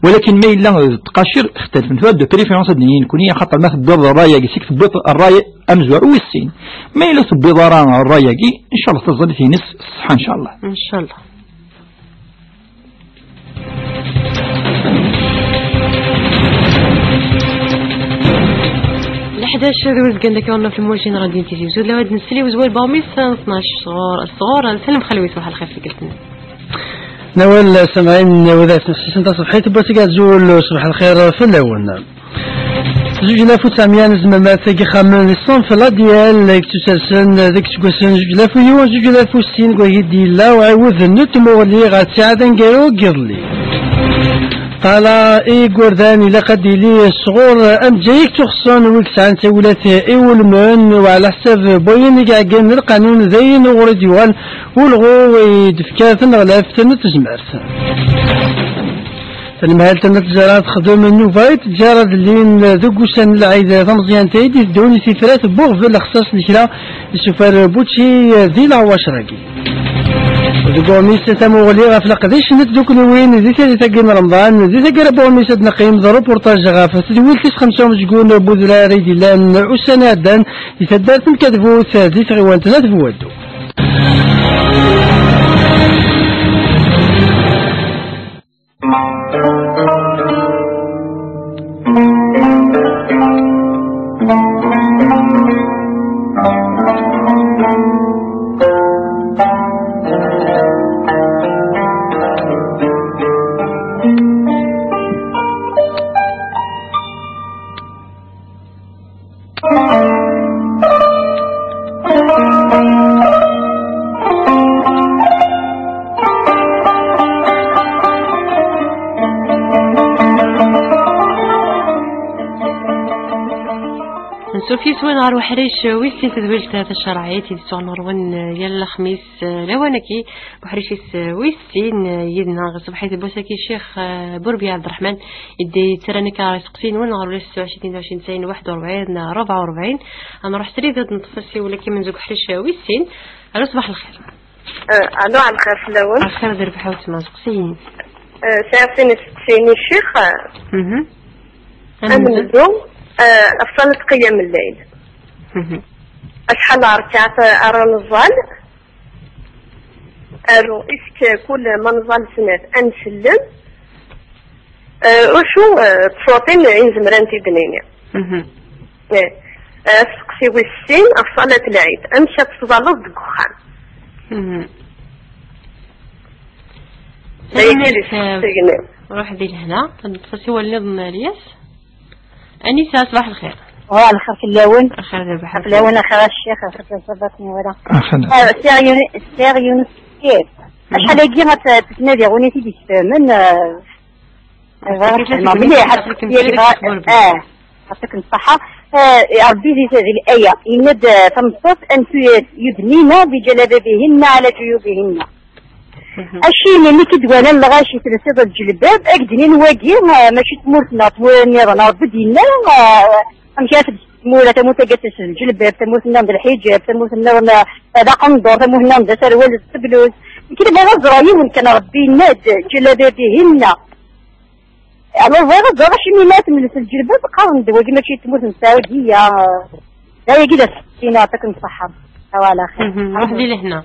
Walakin ma yella d tqacir, xtalfen tura de préférence ad d-nini nekni, axaṭer ma tewwiḍ ṛṛay-agi, sik tewwiḍ ṛṛay amezwaru wis sin. Ma yella tewwiḍ ara ṛṛay-agi, ncallah taẓallit-ines ṣṣeḥḥa, ncallah. Ncallah. Leḥdac d uzgen deg ɣur-neɣ fi lmujin n Radio Tizi Uzzu, d lawan ad nsel i uzwel Baɣmis, tnac sɣur, sɣur Salem Xelwi, ṣbaḥ lxir fik-alsen. Nawal Samɛin, wadaf nexsisen taṣebḥit n wass-agi azul, ṣbaḥ lxir fell-awen. Zuǧ alaf u tesɛemya n tzemmat deg yixxamen di ṣṣenf Ladiyal i yettusersen deg iseggasen zuǧ alaf u yiwen, zuǧ alaf u sin deg wagi d-yella uɛiwed n tmuɣli ɣer ttiɛad aneggaru n yiḍelli. Ṭala i yigerdan ilaq ad d-yili sɣur amejjay i yettuxṣen wi yesɛan tawilat iwulmen, u ɛla ḥsab n wayen i iɛeggen lqanun d ayen uɣur i d-yuɣal ulɣu i d-tefka tneɣlaft n tezmert. Tanemhalt n At Zara texdem nnuba i tǧar ad llin deg ussan n lɛid tameẓyant ay d-iteddun i tifrat n uɣbel lexṣaṣ n kra isufar n wučči di leɛwacer-agi. Deg uɣmis tamuɣli ɣef leqdic n tdukliwin di tallit-agi n Remḍan, di taggara n uɣmis ad neqqim d reportage ɣef tedwilt tis xemsa umezgun n udrar i d-illan ussan iɛeddan di taddart n Kadbut di tɣiwant n At Buwaddu. Nsuf yes-wen ɣer uḥric wis sin tedwilt tacerɛit i d-tuɣen ɣer-wen yal lexmis, eh, lawan-agi, uḥric-is, eh, wis sin, eh, yid-neɣ ṣṣbeḥ-agi n wass-agi Ccix, eh, Burbi Ɛebderreḥman, i d-yettarran akka ɣer iseqsiyen-nwen ɣer ula s tesɛa u ɛecrin, tnin u ɛecrin, waḥed u ṛebɛin, ṛebɛa u ṛebɛin. Ad nruḥ srid ad neṭṭef asiwel akka amenzu deg uḥric, eh, wis sin. Alo, ṣbaḥ lxir. Eh, alo, ɛelxir fell-awen. Ɛelxir d rrbeḥ a weltma, seqsiyen. Eh, sɛiɣ sin iseqsiyen i ccix. Mhm. Amenzu, eh, ɣef ṣalat qiyam lleyl. Mhm. Acḥal n rrkaɛat ara neẓẓal? Aru, isk kul ma neẓẓal snat ad nsellem? Eh, acu, eh, tṣuṛtin i nezmer ad tent-id-nini? Mhm. Eh, eh, asteqsi wis sin ɣef ṣalat lɛid, amek ad tettẓalleḍ deg uxxam? Mhm. D ayagi i d iseqsiyen-iw. Ruḥ di lehna, ad neṭṭef asiwel nniḍen n Lyas. Anisa, ṣbaḥ lxir. Ṣbaḥ lxir fell-awen. Lxir d rrbeḥ. Fell-awen axir a ccix, axir tasabat n wara. Axir. Eh, sɛiɣ yiwen, sɛiɣ yiwen useqsi. Acḥal-agi ad t-, ad t-ttnadiɣ win i t-id-isfehmen, eh, Bɣiɣ ad fehmeɣ mliḥ, aql-ikem tura deg ccɣel. Ah, yeɛṭikem ṣṣeḥḥa. Ah, Ṛebbi di, di laya, yenna-d, ah, tameṭṭut, أن يدنين بجلابيبهن على جيوبهن. Mhm. Acimi mi k-id-walan lɣaci telsiḍ lǧelbab, ad k-d-inin wagi, ah, mačči d tmurt-nneɣ, tmura nniḍen. Ṛebbi d-yenna, ah, amek ara tebded tmura, tamurt-agi ad telses lǧelbab, tamurt-nniḍen d lḥiǧab, tamurt-nniḍen, ah, d aqendur, tamurt-nniḍen d aserwal d tebluz. Nekk bɣiɣ ad ẓreɣ yiwen kan, Ṛebbi yenna-d, جلابيبهن. Alors, bɣiɣ ad ẓreɣ acimi ma tmelles lǧelbab, qqaren-d wagi mačči d tmurt n Saɛudiya. D ayagi d aseqsi-inu, yeɛṭikem ṣṣeḥḥa. Awal axir. Mhm, ruḥ di lehna.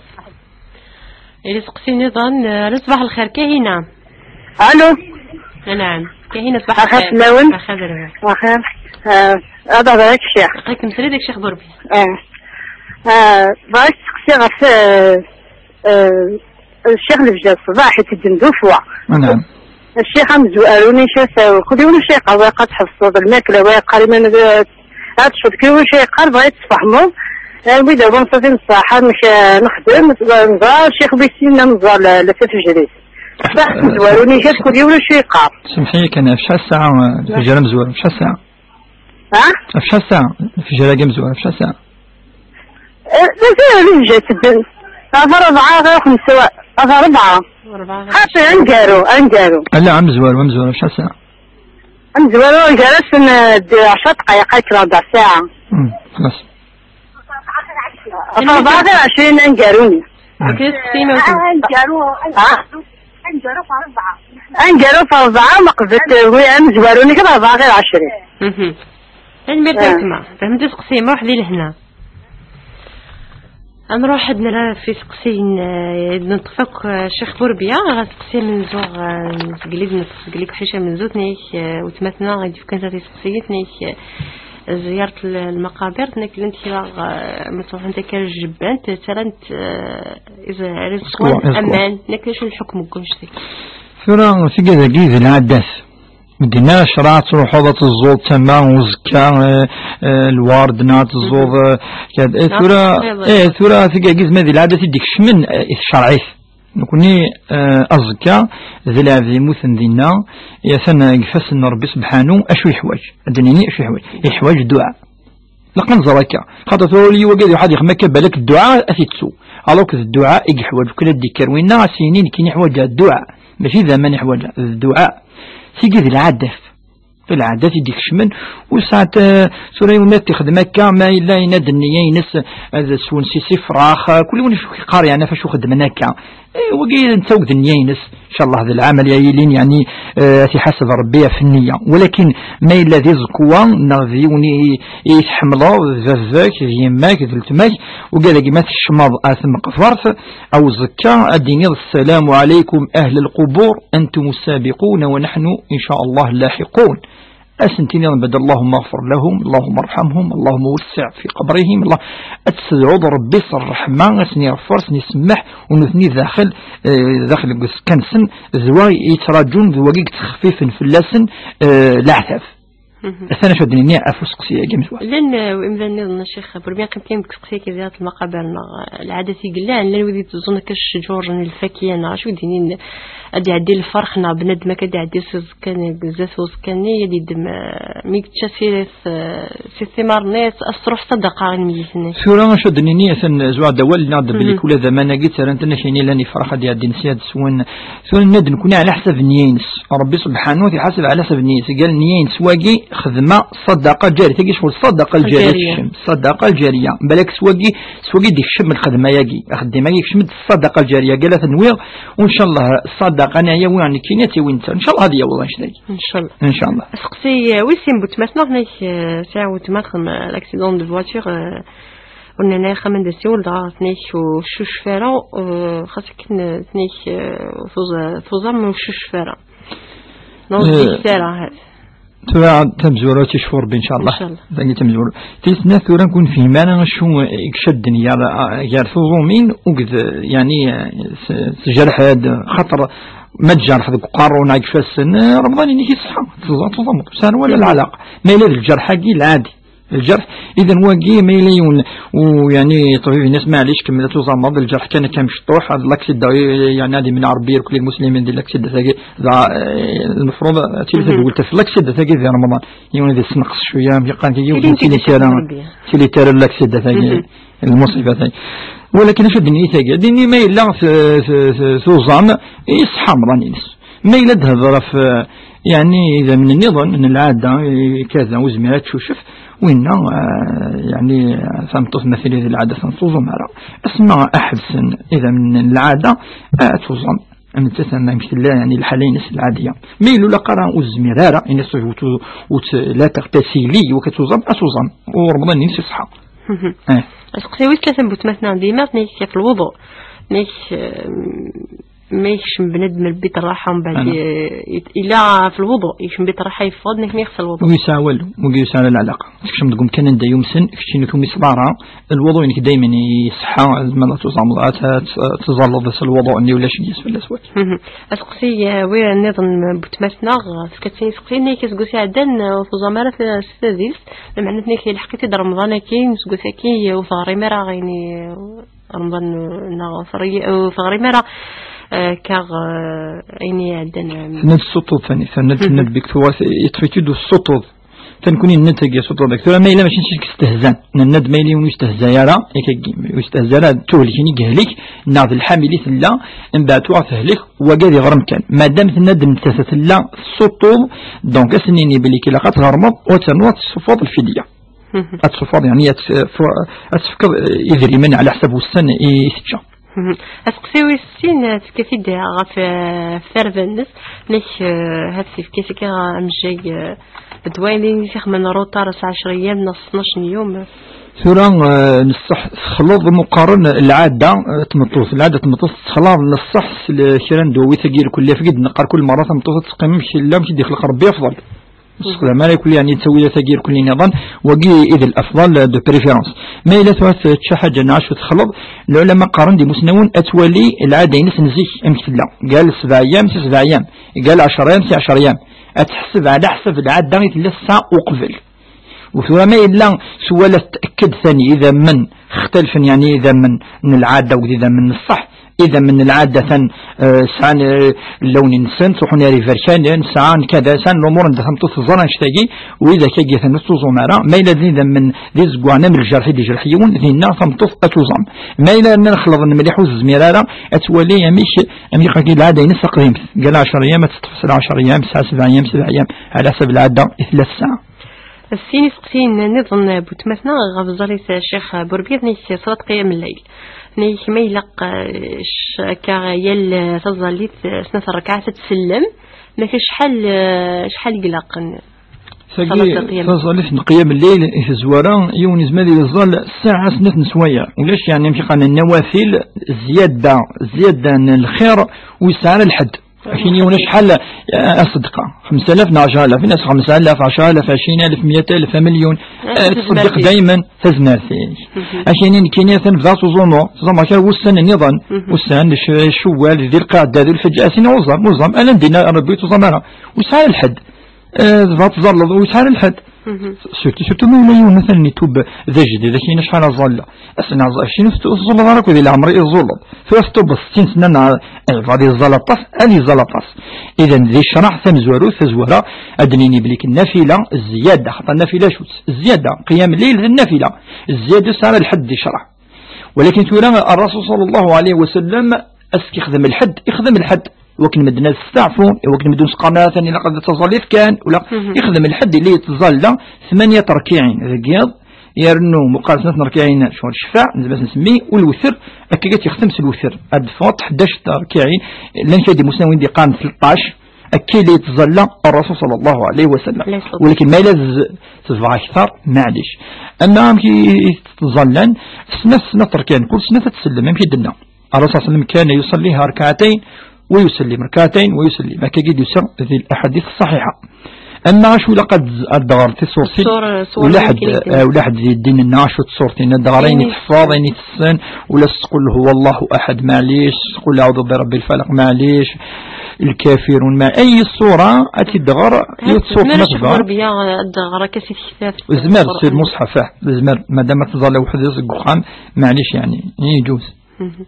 Ili seqsi niḍen, eh, alo, ṣbaḥ lxir, Kahina. Alo. Anɛam. Kahina, ṣbaḥ lxir. Axir fell-awen. Axir d rrbeḥ. Axir. Eh, ad hedreɣ ak ccix. Aql-ikem srid ak ccix Burbi. Eh. Eh, bɣiɣ ad k-seqsiɣ ɣef, eh, Eh, ccix lebja ṣṣbeḥ itedden d ufwa. Anɛam. Ccix amezwaru n icafaw, kul yiwen acu yeqqar, wa yeqqar tḥebseḍ lmakla, wa yeqqar iman ad, ad tecfeḍ, kul yiwen acu yeqqar, bɣa ad tfehmeḍ. Eh, wid d wanṣatin ṣṣeḥ, amek, eh, nexdem, nẓa ccix wis sin, nẓa la, la tafejrit. Ṣṣbeḥ amezwaru n icafaw, kul yiwen acu yeqqar. Semḥ-iyi kan, ɣef acḥal ssaɛa, eh, lefjer amezwaru, ɣef acḥal ssaɛa? Ha? Ɣef acḥal ssaɛa, lefjer-agi amezwaru, ɣef acḥal ssaɛa? Eh, d acu ara yejja tedden? Ɣef rebɛa ɣer xemsa, ɣef rebɛa. Rebɛa ɣer xaṭi, aneggaru, aneggaru. Ala, amezwaru, amezwaru, acḥal ssaɛa? Amezwaru, gar-asen, eh, d ɛecra dqayeq, akka, rbeɛ ssaɛa. Hmm, xlas. Ɣef rebɛa ɣer ɛecrin, aneggaru-nni. Hmm. Akka, seqsim, ah, aneggaru, ah, aneggaru ɣef rebɛa. Aneggaru ɣef rebɛa, meqbel, eh, wi, amezwaru-nni, ɣef rebɛa ɣer ɛecrin. Mhm. Tanemmirt a gma. Fehmet aseqsi, ma ruḥ di lehna. Ad nruḥ ad nra f iseqsiyen, eh, ad neṭṭef akk, eh, Ccix Burebya, ɣer seqsi amenzu, eh, n zgelli d neṭṭef zgelli deg uḥric amenzu, tnayk, eh, wetmatna i d-yefkan tat iseqsiyen, tnayk, eh, ziyart l-, lmaqabir, tnayk llant kra, eh, ma ttruḥunt akka ar jebban, ttarant, eh, iz-, ar iẓekwan, iẓekwan, aman, tnayk acu lḥukm n wannect-agi? Tura, tigad-agi d lɛadat. Medina, ccṛeɛ ad truḥeḍ ad teẓẓuḍ tama uzekka, eh, eh, lward, neɣ ad teẓẓuḍ, eh, kad-, eh, tura, eh, tura tigagi zma di lɛadat i d-ikecmen, eh, i tcerɛit. Nekni, eh, aẓekka, d lɛebd yemmuten dinna, atan deg ifassen n Ṛebbi subḥanu, acu yeḥwaǧ? Ad d-nini acu yeḥwaǧ? Yeḥwaǧ dduɛa. Ilaq ad nẓer akka. Xaṭer tura ul-iw wagi ad iruḥ ad yexdem akka, balak dduɛa ad t-ittu. Alors que d dduɛa i yeḥwaǧ. Ukan ad d-ikker winna, ad s-yini nekkini ḥwaǧeɣ dduɛa. Mačči d aman i ḥwaǧeɣ, d dduɛa. Tigi d lɛadat. Lɛadat i d-ikecmen, u saɛet, eh, tura yiwen ad t-ixdem akka, ma yella yenna-d nniya-ines ad swen si sifrax, eh, kul yiwen acu yeqqar, yeɛni, ɣef acu xeddmen akka. Eh, wagi netta ur d nniya-ines. Incallah d lɛamal ya yilin, yeɛni, eh, ad t-iḥaseb Rebbi ɣef nniya. Walakin ma yella d iẓekwa, neɣ d yiwen i, i tḥemmleḍ, d baba-k, d yemma-k, d letma-k, ugad-agi ma tkecmeḍ ar tmeqbert, aw ẓekka, ad d-tiniḍ: "Ssalamu ɛalaykum ahl lqubur, antum ssabiqun wa nahnu, incallah, laḥiqun." Ad sen-tiniḍ mbeɛd: "Allahumma ɣfir lahum, Allahumma rḥamhum, Allahumma wesseɛ fi qabrihim, Allah." Ad tedɛuḍ Rebbi s ṛṛeḥma, ad sen-iɣfer, ad sen-isemmeḥ, u nutni daxel, eh, daxel deg uẓekka-nsen, d wa yettraǧun, d wagi yettxeffifen fell-asen, eh, leɛtab. Mhm. Atan acu ad d-nini ɣef useqsi-agi, metwal. Llan, eh, imdanen nniḍen, a Ccix Burebya, qqim kan deg useqsi-agi, ziyarat lmaqabir, neɣ, eh, lɛadat i yellan, llan wid yettuẓun akka ccǧur n lfakiya, neɣ acu i d-inin, ad iɛeddi lferḥ, neɣ bnadem akka ad iɛeddi s kan, zdat uẓekka-nni, ad yeddem, eh, mi yečča si, si, si thimar-nni, ad s-truḥ ṣṣadaqa i lmeyyit-nni. Tura acu ad d-nini, atan zwaɣ-d awal, nniɣ-d belli kula d aman-agi ttarran-ten akken i llan ifrax ad iɛeddin si ad swen. Tura nenna-d nekkni ɛla ḥsab nniya-ines. Rebbi subḥanu ad iḥaseb ɛla ḥsab nniya-ines. Igal nniya-ines wagi xedma ṣṣadaqa lǧariya. Tagi ccɣel ṣṣadaqa lǧariya tekcem. Ṣṣadaqa lǧariya. Balak s wagi, s wagi d-ikcem lxedma-yagi. Axeddim-agi ikcem-d ṣṣadaqa lǧariya. Gal ad t-nwiɣ, u ncallah ṣṣadaqa-nni ara yawi nekkini ad tt-yawi netta. Ncallah ad yaweḍ annect-agi. Ncallah. Ncallah. Aseqsi, eh, wis sin bu tmatneɣ, nek, eh, sɛiɣ wetma texdem, eh, l'accident de voiture, eh, ur nnan ara axxam anda s-iwel, dɣa tnek ur ccucef ara, eh, xas akken, eh, tnek, eh, tuẓa-, tuẓam ur ccucef ara. Non, eh, zik ara, ha. Tura tamezwarut ticfur bi, ncallah. Ncallah. Dagi tamezwarut. Tis snat tura kun fehman acu i icadden gar, gar tuẓumin, ugd, yani, s-, tejreḥ-d, xaṭer ma tjerḥ deg uqerru neɣ deg ifassen, eh, Remḍan-inek iṣeḥḥa, teẓẓa-, tuẓameḍ, ur sɛan wala lɛalaqa. Ma yella d lǧerḥ-agi, lɛadi. Lǧerḥ, idan wagi, ma yella yiwen, u, yani, ṭṭbib-ines, maɛlic, kemmel ad tuẓameḍ, lǧerḥ kan akka mecṭuḥ, ad laksida, yani, ad imneɛ Rebbi irkel lmuslimin di laksida-tagi, dɣa, eh, lmefruḍ ad tili tadwilt ɣef laksida-tagi di Remḍan. Yiwen ad yessenqes cwiya, amek yeqqar, yiwen tili tili tara, tili tara laksida-tagi, lmuṣiba-tagi. Walakin acu d-nniya tagi? Ad d-nini ma yella t-, t-, t-, tuẓam, iṣeḥḥa Remḍan-ines. Ma yella d-hedṛ ɣef, eh, yeɛni, idammen nniḍen n lɛada, eh, kada, ur zmir ad tcucef, winna, eh, yeɛni, tameṭṭut ma tili di lɛada, ur tuẓum ara. Asma ad ḥebsen idammen n lɛada, eh, ad tuẓam. Nettat am amek tella, yeɛni, lḥala-ines lɛadiya. Ma yella ur ilaq ara, ur zmir ara, ini ṣṣuj ur tu-, ur t-, la terpasili, wak ad tuẓam, ad tuẓam. U Remḍan-ines iṣeḥḥa. Eh. Aseqsi wis tlata n butmatna dima, nek ɣef lwuḍu. Nek, eh, ma yekcem bnadem lbit rraḥa, mbeɛd, eh, ila ɣef lwuḍu, yekcem bit rraḥa, yeffeɣ-d, nek ma yexṣer lwuḍu. Ur yesɛi walu, ur yesɛi ara lɛalaqa. Tekcem deg umkan anda yumsen, keččini ur tumiseḍ ara, lwuḍu-inek daymen iṣeḥḥa, ma la tuẓameḍ, ad t-, ad t-, tẓalleḍ s lwuḍu-nni, ulac deg-s fell-as wakk. Mhm. Aseqsi, eh, wi nniḍen n butmatna, tefka-tt-in iseqsi, nek aseggas iɛeddan, eh, ur tuẓam ara f-, s tadist, lameɛna nek ilḥeq-it-id Remḍan-agi, aseggas-agi, eh, ur teɣrim ara, ini, Remḍan, neɣ ur teɣri-, ur teɣrim ara, eh, kaɣ, eh, ayen iɛeddan, eh. Tenna-d ssuṭṭuḍ, tani, tenna-d, tenna-d bik tuɣa, yeṭṭef-itt-id ussuṭṭuḍ. Tankwini nnan tagi s uṭuḍ. Tura ma yella mačči d kečč stehzan, nenna-d ma yella yiwen ur yestehzay ara, yak ur yestehzay ara, d tuhlek-nni i yehlek, neɣ d lḥamil i tella, mbeɛd tuɣ tehlek, wagi ad iɣrem kan. Madam tenna-d nettat tella tessuṭṭuḍ, donc ad s-nini belli ilaq ad tɣermeḍ, u ad ternuḍ ad tessuffɣeḍ lfidya. Mhm. Ad tessuffɣeḍ, yeɛni ad tf-, ad tefkeḍ, eh, idrimen ɛla ḥsab wussan i, i tečča. Mhm. Aseqsi wis sin, eh, tefka-t-id ɣef, eh, tarda-nnes, nek, eh, ad tefka-t akka amejjay, eh, d wayen i t-ixemmen ruṭar s ɛecra yyam neɣ s tnac n yum. Tura, eh, nṣeḥ texleḍ muqaren lɛada, eh, tmeṭṭut. Lɛada tmeṭṭut texleḍ nṣeḥ s l-, kra n dwawi tagi irkelli afeg i d-neqqar kul merra tameṭṭut ad teqqim amek yella, amek i d-ixleq Rebbi afḍel. Ur tessexdam ara irkelli, yeɛni ttawilat-agi irkelli nniḍen, wagi i d l'afḍal de préférence. Ma yella tura tečča ḥaǧa neɣ acu texleḍ, lɛulama qqaren d imusnawen ad twali lɛada-ines n zik amek tella. Gal sebɛa yyam si sebɛa yyam, gal ɛecra yyam si ɛecra yyam. Ad teḥseb ɛla ḥsab lɛada i tella tesɛa uqbel. U tura ma yella s wala tetked tani idammen xtalfen, yeɛni idammen n lɛada akked idammen n ṣṣeḥ, idammen n lɛada atan, eh, sɛan, eh, lawn-nsen, ttruḥun ar iberkanen, sɛan kada, sɛan lumuṛ anda tameṭṭut teẓra annect-agi, u widak-agi atan ur tettuẓum ara, ma yella d idammen d izeggaɣen am ljerḥ i d-ijreḥ yiwen, dinna tameṭṭut ad tuẓam. Ma yella rnan xelḍen mliḥ ur tezmir ara, ad twali amek, amek agi lɛada-ines taqdimt, gal ɛecra yyam ad teṭṭef s lɛecra yyam, tesɛa sebɛa yyam, sebɛa yyam, ɛla ḥsab lɛada i tella tesɛa. Sin iseqsiyen nniḍen n butmatna ɣef ẓẓalit Ccix Burbir, nnek ṣṣalat qiyam lleyl. Nnek ma ilaq, eh, sh-, akka yal, eh, taẓallit, eh, snat rrkaɛat ad tsellem, nnek acḥal, eh, acḥal i ilaqen? Tagi, ṣṣalat qiyam taẓallit n qiyam lleyl i tezwara, yiwen yezmer ad yeẓẓal ssaɛa snat n sswayeɛ. Ulac, yeɛni, amek i qqaren, nnawafil, zzyada, zzyada n lxir, ur yesɛi ara lḥedd. Akin yiwen acḥal, eh, aṣedqa? Xemsa alaf neɣ ɛecra alaf? Ini-as xemsa alaf, ɛecra alaf, ɛecrin alaf, meyya alaf, amelyun. Eh, eh, tettṣeddiq dayman tazmert-ik. Mhm. Akin nekkini atan bdaɣ tuẓumu, tuẓumu kra wussan nniḍen, mhm, ussan, c-, Cewwal, di lqaɛda, di lḥeǧǧa, asin uẓam, uẓam, ala ndina Rebbi tuẓam ara. Ur yesɛi ara lḥedd. Eh, tebɣa tẓalleḍ, ur yesɛi ara lḥedd. Mhm. Surtout, surtout ma yella yiwen matalan itub d ajdid, akin acḥal aẓalla. Asen aẓ-, akin ur teẓẓulleḍ ara akked leɛmer i tẓulleḍ. Tura teṭṭubeḍ settin sna neɣ, eh, ad iẓẓal aṭas, ad iẓẓal aṭas. Idan di ccreɛ tamezwarut, tazwara, ad d-nini belli nnafila zzyada, xaṭer nnafila acu-tt? Zzyada, qiyam lleyl d nnafila. Zzyada ur tesɛi ara lḥedd di ccreɛ. Walakin tura Rrasul ṣalla Llahu ɛalayhi wa sallam, ass-k ixdem lḥedd, ixdem lḥedd. Wakken medden ad steɛfun, wakken medden ur s-qqaren ara atan ilaq ad taẓallit kan, ula, mhm, ixdem lḥedd, yella yettẓalla tmanya terkiɛin deg yiḍ, yernu muqal snat n rkiɛin, cɣel ccfaɛ, nezmer ad nsemmi, u lewter, akka i tt-yextem s lewter. Ad d-teffɣeḍ ḥdac terkiɛin, llan kra n imusnawen i d-yeqqaren tleṭṭac, akka i la yettẓalla Rrasul ṣalla Llahu ɛalayhi wa sallam. Alayhi ṣṣalatu. Walakin ma yella z-, tebɣa akter, maɛlic. Ama amek i, i tettẓallan, snat, snat terkiɛin, kul snat ad tsellem, amek i d-tenna. Rrasul ṣalla Llahu ɛalayhi wa sallam كان يصليها ركعتين ويسلم، ركعتين ويسلم. Akka i d-yusa di laḥadit ṣṣaḥiḥa. Ama acu ilaq ad, ad d-ɣer tiṣurtin, ṣṣur, ṣṣur ula ḥedd, eh, ula ḥedd di ddin-nneɣ acu d tṣurtin, ad d-ɣer ayen i teḥfeḍ, ayen i tessen, ula s Qul huwa Llahu aḥad, maɛlic, s Qul aɛudu bi rabbil falaq, maɛlic, lkafirun, ma-, ay ṣṣura ad tt-id-ɣer, yiwet ṣṣurt ma tebɣa. Rebbi ad d-ɣer akka si tektabt. Zmer, si lmuṣḥaf, ah, zmer, madam ad tẓalla weḥd-s deg uxxam, maɛlic, yeɛni, yeǧuz. Mhm.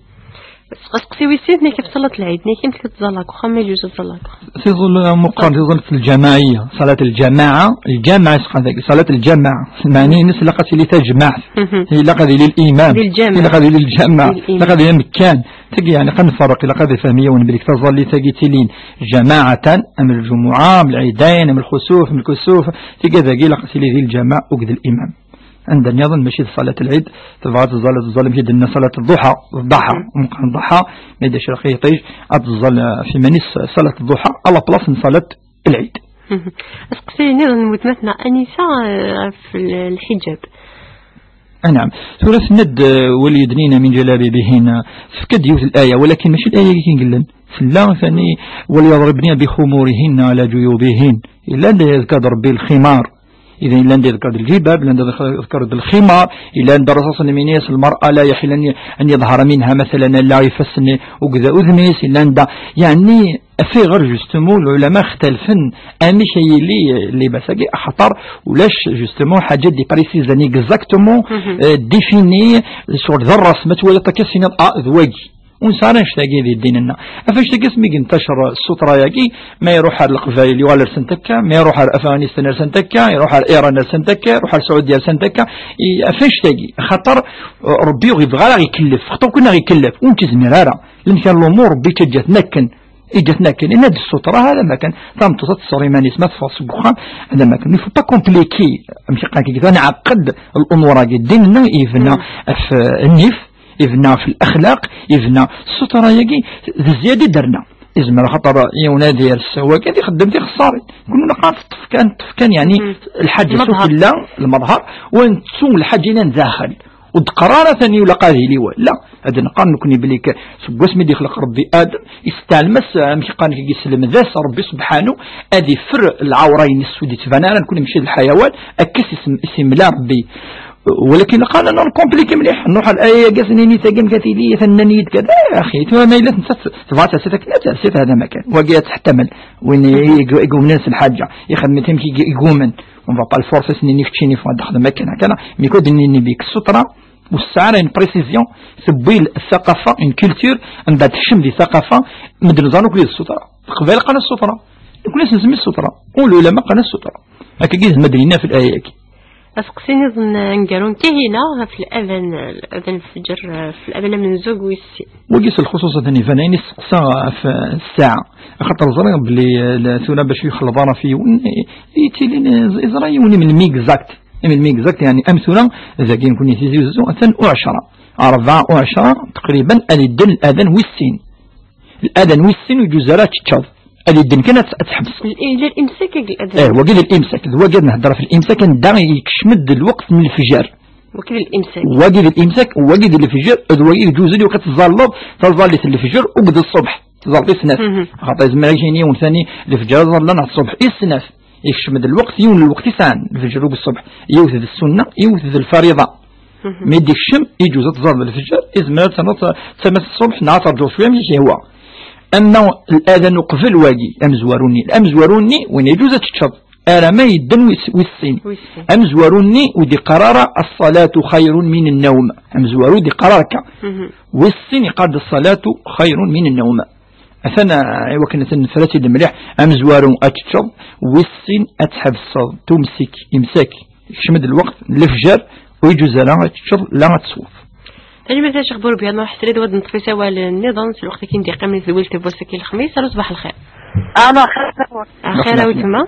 Aseqsi wis sin, nekk ɣef ṣalat lɛid, nekk amek tettẓalla deg uxxam, ma yeǧuz ad tẓalla deg uxxam? Tiẓul, meqqar tiẓult lǧamaɛiyya, ṣalat lǧamaɛa, lǧamaɛa yesqan dagi, ṣalat lǧamaɛa, meɛna-ines ilaq ad tili tajmaɛt, mhm, ilaq ad yili limam, di lǧamaɛa, ilaq ad yili lǧamaɛa, di limam, ilaq ad yili amekkan. Tagi, yeɛni, qan nferreq, ilaq ad ifhem yiwen belli taẓallit-agi tilin jamaɛatan, am lǧumuɛa, am lɛidayn, am lxusuf, am lkusuf, tigi dagi ilaq ad tili di lǧamaɛa akked limam. Anda nniḍen mačči d ṣalat lɛid, tebɣa ad tẓall, ad tẓall amek i d-nenna ṣalat ḍuḥa, ḍaḥa, mhm, meqqar ḍaḥa, ma yella crax yiṭij, ad tẓall, eh, ɣef iman-is ṣalat ḍuḥa, à la place n ṣalat lɛid. Mhm. Aseqsi nniḍen n weltma-tneɣ Anisa, eh, ɣef l-, lḥiǧab. Anɛam. Tura tenna-d, eh, وليدنين من جلابيبهن, tefka-d yiwet n laya, walakin mačči d laya-agi kan yellan. Tella tani, وليضربن بخمورهن على جيوبهن. Yella anda yezkar-d Rebbi lximar. Idan, yella anda yezkar-d lǧibab, yella anda yezkar-d lximar, yella anda Rrasul ṣalla Llahu ɛalayhi wa sallam ini-as المرأة لا يحل أن يظهر منها مثلا ala ifassen akked udem-is, yella anda, yeɛni, ɣef ayɣer, justement, lɛulama xtalfen amek ay yili, eh, libas-agi, axaṭer ulac, justement, ḥaǧa d-iprécizen exactement, mhm, eh, défini, cɣel d rrasm, ma twaliḍ akka, tiniḍ, ah, d wagi. Ur nesɛi ara annect-agi di ddin-nneɣ. Ɣef annect-agi asmi yenṭacer ssutra-agi, ma iruḥ ar Leqbayel yuɣal rsent akka, ma iruḥ ar Afɣanistan rsent akka, iruḥ ar Iran rsent akka, iruḥ ar Sɛudya rsent akka, i-, ɣef annect-agi. Axaṭer, eh, Ṛebbi ur yebɣi ara ɣ-ikellef, xaṭer ur kun-aɣ-ikellef, ur nettizmir ara. Lemkan lumuṛ Ṛebbi yettaǧǧa-ten akken, yeǧǧa-ten akken. Yenna-d ssutra, hada ma kan, tameṭṭut ad tṣer iman-is ma teffeɣ seg uxxam, hada ma kan. Il faut pas compliquer, amek i qqaren, ad nɛeqqed lumuṛ-agi. Ddin-nneɣ yebna ɣef, eh, nnif, yebna ɣef lexlaq, yebna ssutra-agi d zzyada i d-terna. Izmer xaṭer yiwen ad yers wagi ad ixeddem tixeṣṣarin. Kunwi neqqar teṭṭef kan, teṭṭef kan, yeɛni lḥaǧa s ufella, lmeḍher, u nettu lḥaǧa yellan daxel. Ur d-qqar ara tani ula qad yili wa. La, ad neqqar nekni belli k-, seg wasmi d-ixleq Rebbi Adem, yesteɛlem-as, amek qqaren, yesselmed-as Rebbi Subḥanu ad ifer lɛawra-ines ur d-yettban ara, nekni mačči d lḥayawan, akka i s-, i s-imla Rebbi. Walakin qqaren ad nkompliki mliḥ, nruḥ ar aya-agi, as-nini tagi amek ad tili, atan nnan-iyi-d kada. Eh, axi, tura ma yella tebɣa ad ters akken, ad ters hada ma kan. Wagi ad teḥtamel. Win i, i, i yumnen s lḥaǧa, ixdem-it amek i, i yumen. On va pas le forcer, as-nini keččini ffeɣ ad texdem akken, akken. Mi kud nini bik ssutra, ur tesɛi ara une précision, tewwi ssaqafa, une culture, mbeɛd tekcem di ssaqafa, medden ẓran akk d ssutra. Leqbayel qqaren ssutra. Nekni ad s-nsemmi ssutra. U lulama qqaren ssutra. Akka i yezmer ad d-yini ɣef laya-agi. Aseqsi nniḍen aneggaru n Kahina ɣef l'adan, l'adan lfeǧer, ɣef l'adan amenzug wis sin. Wagi s lxuṣuṣ atan iban ayen isteqsa ɣef ssaɛa. Axaṭer ẓriɣ belli, eh, la, tura bac yexleḍ ara ɣef yiwen, eh, yettili, eh, yeẓra yiwen imelmi exact. Imelmi exact, yeɛni am tura, dagi nekni Tizi Uzzu, atan u ɛecra. Rebɛa u ɛecra, taqriban, ad idden l'adan wis sin. L'adan wis sin ur yeǧuz ara ad teččeḍ. Ad idden kan ad, ad tḥebseḍ. Ila l'imsak agi l'adan. Eh, wagi d l'imsak. D wagi ad nehder ɣef l'imsak, anda yekcem-d lweqt n lefjer. Wagi d l'imsak. Wagi d l'imsak, wagi d lefjer, d wagi d juzi lweqt ad tẓalleḍ, taẓallit n lefjer, akked ṣṣbeḥ, tẓallit i snat. Xaṭer yezmer ad k-yini yiwen tani, lefjer ad ẓallen neɣ ṣṣbeḥ i snat. Yekcem-d lweqt, yiwen n lweqt i sɛan, lefjer akked ṣṣbeḥ. Yiwet d ssunna, yiwet d lfariḍa. Mi d-ikcem, iǧuz ad tẓalleḍ lefjer, izmer ad ternuḍ d tama n ṣṣbeḥ, neɣ ad terǧuḍ cwiya, amek i k-yehwa. Ama l'adan uqbel wagi, amezwaru-nni. Amezwaru-nni, win iǧuz ad teččeḍ. Ara ma yedden wis, wis sin. Wis sin. Amezwaru-nni ur d-iqqar ara الصلاة خير من النوم. Amezwaru ur d-iqqar ara akka. Wis sin iqqar-d الصلاة خير من النوم. Atan, ah, i wakken ad nefra-tt-id mliḥ, amezwaru ad teččeḍ, wis sin ad tḥebseḍ, tumsik, imsak, yekcem-d lweqt n lefjer, ur yeǧuz ara ad teččeḍ, la ad tesweḍ. Tanemmirt a Ccix Burbiya, nruḥ srid wad neṭṭef isawalen nniḍen s lweqt akin d-yeqqimen i tedwilt n wass-agi lexmis. Alo, ṣbaḥ lxir. Alo, xir. Axir a weltma.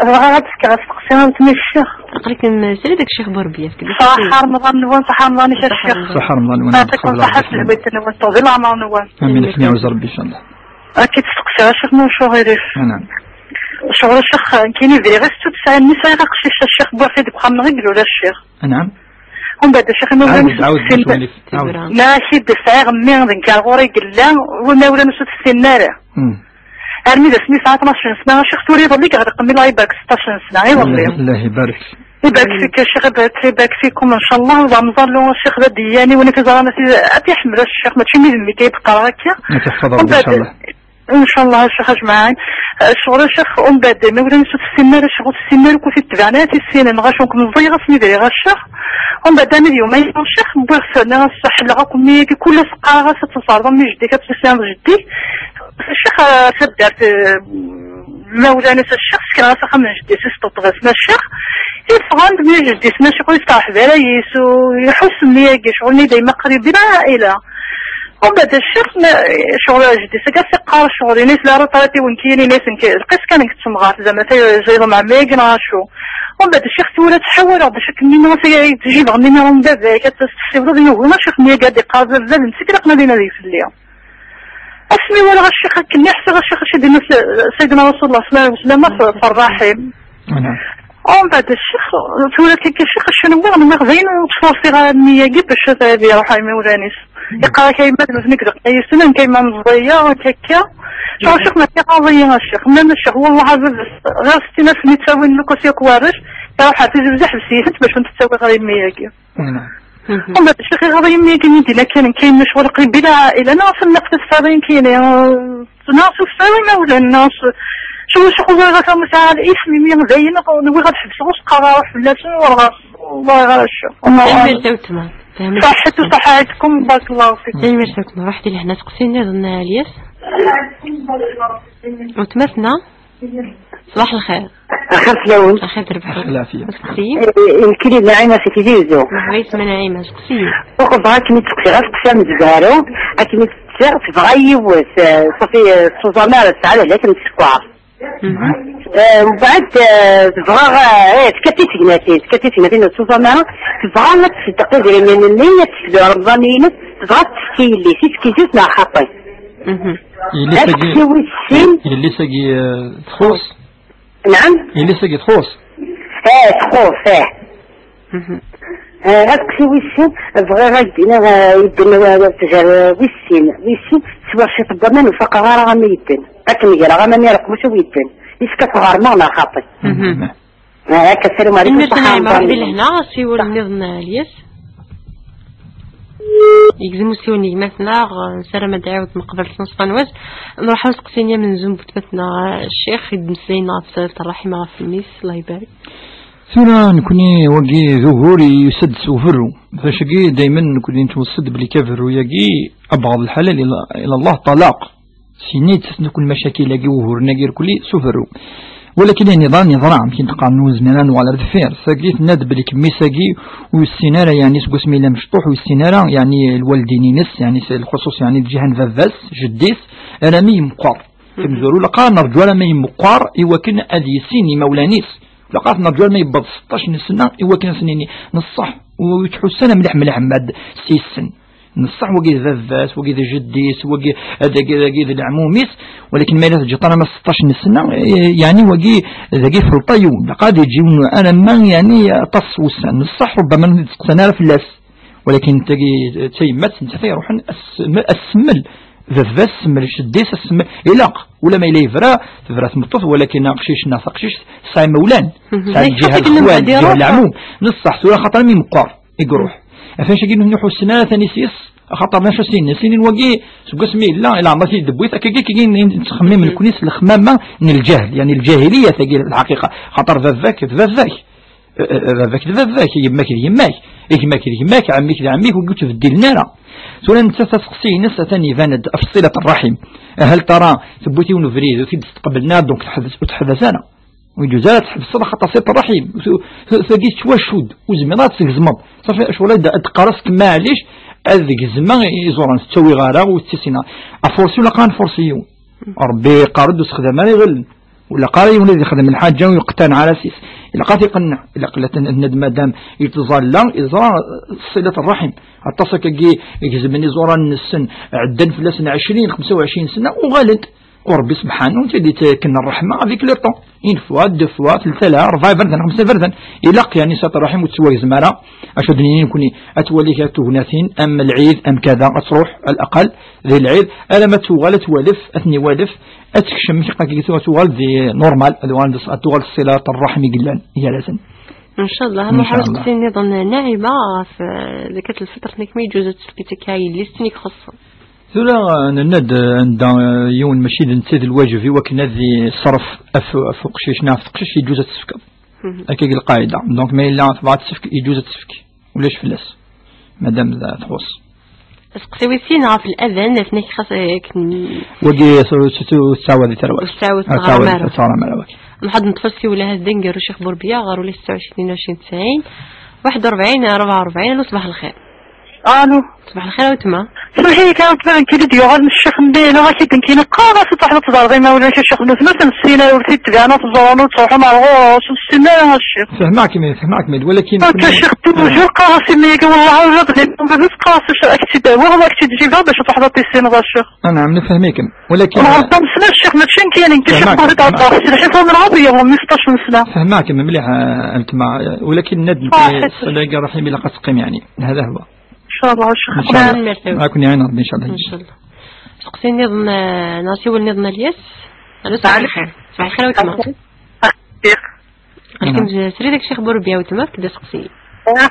Bɣiɣ ad d-fkeɣ asteqsi a weltma i ccix. Aql-ikem srid deg Ccix Burbiya. Ṣaḥa Remḍan-nwen, ṣaḥa Remḍan-ik a ccix. Ṣaḥa Remḍan-nwen. Yeɛṭikum ṣaḥa s lehwit-nwen, ṭṭul di leɛmer-nwen. Amin, ad kem-iɛuzz Rebbi, incallah. Ad k-id-steqsiɣ a ccix, ma ur cuɣ ɣir-k. Anɛam. Ccɣel a ccix, nekkini bɣiɣ ad s-ttut sɛin mi sɛiɣ aqcic a ccix, wwiɣ-t-id deg uxxam-nneɣ i ilul a ccix. Anɛam. Umbeɛd a ccix, imawlan-is ur t-ssinen ara. Nniɣ-ak-id sɛiɣ mmi d nekk ar ɣur-i yella, imawlan-is ur t-ssinen ara. Armi d asmi yesɛa tnac n sna, a ccix, tura iḍelli yeɣleq mmi, la ibarek seṭṭac n sna, iḍelli. Allah ibarek. Ibarek fik a ccix, ibarek, ibarek fikum, ncallah, d amẓallu a ccix, d adiyani, win i t-iẓran ad t-iḥemmel a ccix, mačči mi d mmi kan i d-qqareɣ akka. Ad t-iḥfeḍ Rebbi, ncallah. Ncallah a ccix ajmaɛin. Ccɣel a ccix, umbeɛd imawlan-is ur t-ssinen ara, ccɣel ur t-ssinen ara, ur t-id-tebɛen ara, t-issinen, ɣas nekk meẓẓiyeɣ asmi d-rriɣ a ccix. Umbeɛd armi d yuma a ccix, wwiɣ-t, nniɣ-as ḥellɣ akk mmi-agi, kul ass qqareɣ-as ad teẓreḍ am jeddi-k, ad tessineḍ jeddi-k. Ccix, eh, taddart, eh, imawlan-is a ccix, sekneɣ-as axxam n jeddi-s, isṭeṭṭeb-as ma ccix. Yeffeɣ-d mi jeddi-s ma ccix ur yesteṛḥeb ara yis, u iḥuss mmi-agi, ccɣel-nni dayma qrib di lɛaila. Umbeɛd a ccix, ma, ccɣel jeddi-s agi as-iqqar ccɣel-ines la retraite i wenkil-ines, nekk lqis kan deg temɣart, zɛma tayeẓ iḍem ɛemmi-agi neɣ acu. Umbeɛd a ccix tura ttḥawareɣ d acu akken nniɣ-as ay tjibeɣ nniɣ n baba-k ad tessiwleḍ yugi a ccix-nni-agi ad iqqar baba d nettak ilaqen ad inadi fell-i. Asmi walaɣ a ccix akken i ḥsiɣ a ccix acu d-inna s-, Sayyidina Rasulullah sallallahu alayhi wa sallam, f-, ferraḥim. Umbeɛd a ccix, tura akka a ccix acu nwiɣ, nwiɣ d ayen ur ttfurṣiɣ ara nniya-agi bac ad, ad iruḥ ar imawlan-is. Iqqar-ak a yemma d nutni i ilaqen ad yissinen, nekk a yemma meẓẓiyeɣ, akka akka. Ccix, a ccix, ma iɣaḍ-iyi a ccix. Nnan a ccix, wallah a baba, ɣir settin alef mi ttawin lukas yakk warrac, iruḥ ar Tizi Wezzu, ḥbes-iyi-tent bac ur ten-ttawiɣ ɣer yemmi-agi. Umbeɛd ccix, iɣaḍ-iyi mmi-agi mi d-yenna kan nekk a yemma ccɣel aql-i bila ɛaila, neɣ s nneqt tefsaḍ-in kini, neɣ s ufsaw imawlan, neɣ s, ccɣel a ccix ur ẓriɣ ara ma sɛiɣ isem imi d ayen nwiɣ ad ḥebseɣ ur s-qqareɣ ara fell-asen, ur ɣer, ur ɣer ara ccix. Tanemmirt a weltma. Fehmet. Ṣaḥḥit u ṣaḥḥa ɛidkum, barakallahu fikum. Tanemmirt-nwen. Ruḥ di lehna, seqsi nniḍen a Lyas. Weltma-tneɣ. Ṣbaḥ lxir. Axir fell-awen. Axir terbeḥ. Axir lɛafiya. Seqsi. Eh, nekkini d Naɛima si Tizi Uzzu. Merḥba yesma Naɛima, seqsi. Uqbel akken i d-seqsiɣ, ad seqsiɣ amezwaru, akken i d-seqsiɣ, tebɣa yiwet, eh, ṣafi, eh, tuẓam ara tesɛa lehlak n sskeṛ. Mhm. Eh, mbeɛd, eh, tebɣa, eh, tefka tisegnatin, tefka tisegnatin ur tuẓam ara, tebɣa ad tṣeddeq idrimen-nni, ad tekdu Remḍan-ines, tebɣa ad tefk i yelli-s, i tefk i zus neɣ xaṭi? Mhm. Yelli-s-agi, yelli-s-agi, eh, txuṣ? Naɛam? Yelli-s-agi txuṣ? Eh, txuṣ, eh. Mhm. Eh, aseqsi wis sin, bɣiɣ ad d-iniɣ, eh, yedden, eh, tger, eh, wis sin, wis sin, swiɣ ciṭ n waman, ur faqeɣ ara ama yedden. Akken greɣ ama mi ara qmuc ur yedden. Yefka-t ɣer-neɣ neɣ xaṭi? Mhm. Eh, akka, salam ɛlikum, Imir ṣaḥa, Naɛima, ruḥ di lehna, siwel nniḍen a Lyas. Yegzem usiwel n gma-tneɣ, nessaram ad d-iɛiwed meqbel tnaṣfa n wass. Nruḥ ɣer useqsi-nni amenzu n weltma-tneɣ, ccix, i d-mmeslayen ɣef ṣṣilat ṛṛaḥima ɣef mmi-s, Allah ibarek. Tura nekni wagi d ugur i yusa-d s uberru. Bac-agi daymen nekni nettweṣṣi-d belli aberru-yagi, abɣaḍ lḥalal ila, ila Allah ṭṭalaq. Syin i d-ttasen akk lmacakil-agi, uguren-agi irkelli s uberru. Walakin ayen iḍran, yeḍra, amek i d-qqaren, ur nezmir ara nuɣal ar deffir. Tagi tenna-d belli mmi-s-agi ur yessin ara, yeɛni seg wasmi yella mecṭuḥ, ur yessin ara, yeɛni lwaldin-ines, yeɛni s lxuṣuṣ, yeɛni lǧiha n baba-s, jeddi-s, arami yemqer. Amezwaru, la qqar nerǧu arami yemqer i wakken ad yissin imawlan-is. La qqar nerǧu arami yewweḍ seṭṭac n sna i wakken ad s-nini, neṣṣeḥ, ur yettḥussan mliḥ mliḥ ma d s-yessen. Neṣṣeḥ, wagi d baba-s, wagi d jeddi-s, wagi, dagi, dagi d leɛmum-is, walakin ma yella teǧǧiḍ arama seṭṭac n sna, eh, yeɛni wagi, dagi felṭa yiwen, laqad yeǧǧi yiwen alamma, yeɛni aṭas n wussan. Neṣṣeḥ, rubbama ur d-steqsan ara fell-as. Walakin tagi d tayemmat, nettat ay iruḥen as-, as-semmel. Baba-s semmel, jeddi-s as-semmel. Ilaq, ula ma yella yebra, tebra tmeṭṭut, walakin aqcic neɣ taqcict tesɛa imawlan, mhm, tesɛa lǧiha n lexwal, lǧiha n leɛmum. Neṣṣeḥ, tura xaṭer mi meqqer i iruḥ. Ɣef wacagi ur ḥussen ara tanis-is, axaṭer d acu as-yenna, sinin wagi, seg wasmi yella, i leɛmer t-id-tewwit, akka, akka, akka, nettxemmim nekkni s lexmama n lǧahl, yeɛni lǧahiliya tagi, lḥaqiqa. Xaṭer baba-k d baba-k, eh, eh, baba-k d baba-k, yemma-k d yemma-k, gma-k d gma-k, ɛemmi-k d ɛemmi-k, ur ttbeddilen ara. Tura nettat aseqsi-ines atan iban-d ɣef ṣṣilat ṛṛaḥim. Hal tara tewwit yiwen ubrid ur t-id-tqeblen ara, donc teḥbes, ur teḥbes ara. Ur yeǧuz ara tḥebseḍ, axaṭer ṣilat ṛṛaḥim, tu-, tu-, tagi tettwacudd, ur zmireḍ ad tgezmeḍ. Ṣafi, ccɣel ad, ad d-qqareɣ s kemma ɛlic, ad gezmeɣ iẓuran, ur ttawiɣ ara, ur ttisineɣ. Afursi, ur ilaq ara nfursi yiwen. Ṛebbi yeqqar-d ur sexdam ara iɣallen. Ur ilaq ara yiwen ad yexdem lḥaǧa ur yeqtanaɛ ara s-is. Ilaq ad t-iqenneɛ. Ilaq la ten-, tenna-d madam yettẓalla, yeẓra ṣṣilat ṛṛaḥim. Aṭas akkagi gezmen iẓuran-nsen, ɛeddan fell-asen ɛecrin, xemsa u ɛecrin sna, uɣalen-d. U Ṛebbi subḥanu, ad d-itekken ṛṛeḥma avec le temps. Une fois, deux fois, tlata, ṛebɛa iberdan, xemsa iberdan. Ilaq, yeɛni, ṣṣilat ṛṛaḥim ur tettwagzem ara. Acu ad d-nini nekni? Ad twali kra n tegnatin, am lɛid, am kada, ad truḥ, al aqal, di lɛid, alamma ad tuɣal, ad twalef, ad ten-iwalef, ad tekcem, ad tuɣal di normal, ad tuɣal, ad tuɣal ṣṣilat ṛṛaḥim i yellan gar-asen. Ncallah. Ncallah. Nruḥ ɣer useqsi nniḍen, Naɛima, ɣef, eh, zakat lfitr, nekk ma yeǧǧuz ad tefk akka i yelli-s-nni ixuṣṣen. Tura, eh, nenna-d, eh, anda, eh, yiwen mačči d netta i d lwaǧeb i wakken ad iṣref ɣef, ɣef uqcic neɣ ɣef teqcict, yeǧǧuz ad tefkeḍ. Mhm. Akka i lqaɛida. Donc, ma yella tebɣa ad tefk, yeǧǧuz ad tefk. Ulac fell-as. Madam da txuṣ. Aseqsi wis sin ɣef ladan, aten-ak xas, eh, akken. Wagi, ur, ur, ur tettɛawad i tarwa. Ur tettɛawad, ur tettɛawad ara. Ur tettɛawad ara, wagi. Nḥad neṭṭef asiwel ahat d aneggaru Ccix Burbiya ɣer ula settɛa u ɛecrin, ɛecrin tesɛin, waḥed u ṛebɛin, ṛebɛa u ṛebɛin. Alo, ṣbaḥ lxir. Alo. Ṣbaḥ lxir a weltma. Smeḥ-iyi kan, a weltma, nekk i d-yuɣalen ccix-nni, neɣ ad k-id-nekkini qqar-as ad truḥeḍ ad teẓreḍ imawlan-ik a ccix n weltma-s, nessin ur t-id-tban, ur teẓẓuɣen, ur ttruḥun ar ɣur-s, ur tessin ara a ccix. Fehmeɣ-kem, fehmeɣ-kem, walakin akka nekni ccix toujours qqar-as imi-agi, wellah, ula d nniḍen baba-s qqar-as ad k-tt-id-awiɣ, ad k-tt-id-jibdeɣ bac ad truḥeḍ ad tissineḍ a ccix. Ah, naɛam, nefhem-ikem. Walakin, ah, ɣelṭan sna ccix, mačči nekk, nekk ccix fehmeɣ-kem. Ṭaḥit, ḥifa mraw, yewwem mi seṭṭac n sna. Fehmeɣ-kem mliḥ, ah, a weltma, walakin nna-d nekni, ah, ṣṣala-agi ṛṛaḥim ilaq ad teqqim, yeɛni. Hada huwa. Inchallah, a ccix. Inchallah. Ad ken-iɛin Ṛebbi, inchallah. Inchallah. Seqsi nniḍen, eh, neɣ asiwel nniḍen a Lyas. Alo, ṣbaḥ lxir. Ṣbaḥ lxir a weltma. Lxir. Alkum srid, a ccix Burbiya, a weltma, fek-d aseqsi. Aha.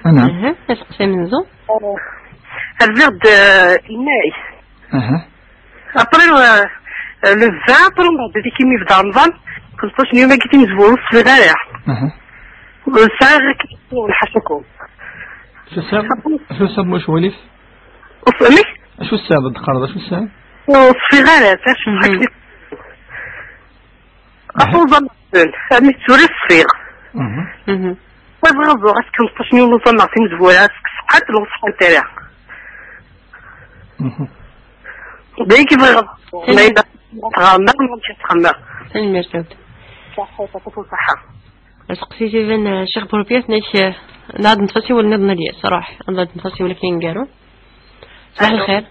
Aha, aseqsi amenzu. Rbiɣ-d, eh, inay. Aha. Après, eh, le vingt, après, mbeɛd imi yebda Remḍan, xemseṭṭac n yum-agi timezwura ur tesliḍ ara. Aha. Ur sɛiɣ ara lḥacakum. Acu tesɛiḍ? Acu tesɛiḍ, ma ulac aɣilif? Amek? Acu tesɛiḍ ad d-teqqareḍ? Acu tesɛiḍ? Ur ṣfiɣ ara, d acu Mhm. xaṭi. Aha. Ɣef uẓam n, armi d tura i ṣfiɣ. Mhm. Mhm. Ma bɣiɣ ad ẓuɣ ass kemseṭṭac n yiwen uẓam neɣ timezwura, seg ṣṣeḥḥa n lweṣḥa n tara. Mhm. D ayen i bɣiɣ ad ẓuɣ. Tanemmirt. Ma yella tɣerma, ma ur tɣerma. Tanemmirt akk. Ṣaḥḥa, ṣaḥḥa, ṣaḥḥa. Aseqsi-s iban, eh, Ccix Burbiya, tenna-k, eh, nɛad neṭṭef asiwel nniḍen ad yas, ruḥ, ad neṭṭef asiwel akken aneggaru. Ṣbaḥ lxir.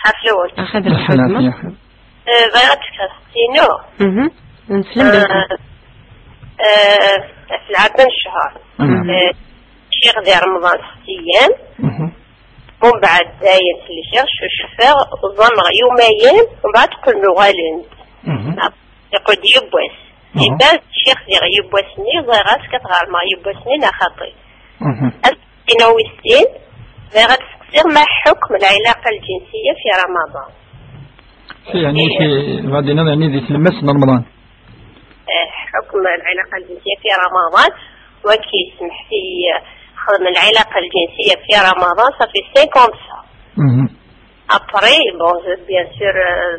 Ḥaf lawal. Axir d lḥalat, lḥalat, ya xir. Eh, bɣiɣ ad d-fkeɣ aseqsi-inu. Mhm. Neslem d akken. Eh, eh, ɣef lɛadda n ccher. Mhm. Eh, ččiɣ di Remḍan setti ayyam. Mhm. Mbeɛd dayen selkeɣ, cucfeɣ, ẓẓameɣ yumayen, mbeɛd qqlen uɣalen-d. Mhm. Yeqqel-d yiwwas. Mhm. Iban ččiɣ diɣ yiwwas-nni, ẓriɣ ass-a ad ɣermeɣ yiwwas-nni neɣ xaṭi. Mhm. Aseqsi-inu wis sin, bɣiɣ ad d-seqsiɣ ma ḥukm lɛilaqa lǧinsiya fi Ramaḍan. Yeɛni, yeɛni di tlemmast n Remḍan. Eh, ḥukm lɛilaqa lǧinsiya fi Ramaḍan, wagi yesmeḥ-iyi xedmen lɛilaqa lǧinsiya fi Ramaḍan, ça fait cinq ans de ça. Mhm. Après, bon, je, bien sûr, euh,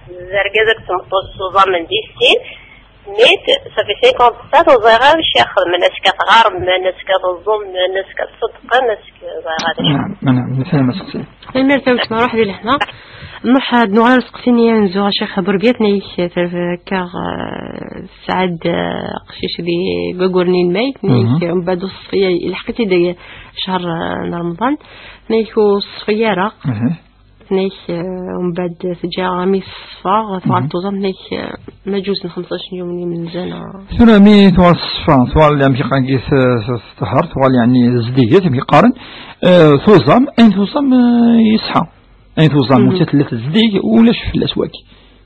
d argaz akked tmeṭṭut s uẓamen di sin, mais ça fait cinq ans de ça, ur ẓriɣ ara acu i xedmen, acu tɣermen, acu teẓẓumen, acu tṣeddqen, acu ur ẓriɣ ara acu. Naɛam, naɛam, nefhem aseqsi. Tanemmirt a weltma, ruḥ di lehna. Nruḥ ad nuɣal ar useqsi-nni ad nzuɣ a Ccix Burbiya, tenna-k terfed akka, eh, tesɛa-d, eh, aqcic di waggur-nni n May, tenna-k Mhm. mbeɛd ur teṣfi, ilḥeq-itt-id ccher, eh, n Remḍan, tenna-k ur teṣfi ara. Mhm. Tenna-k, eh, mbeɛd teǧǧa armi ṣfa, tuɣal Mhm. tuẓam, tenna-k, eh, ma ǧuzen xemseṭṭac n yum n yimenzan, ah. Tura mi tuɣal ṣfa, tuɣal amek iqqar-agi s-, s-, teṭher, tuɣal yeɛni zeddiget, amek iqqaren, eh, tuẓam, ayen tuẓam, eh, yeṣḥa. Ayen tuẓam, Mhm. wata tella tezdig, ulac fell-as wagi.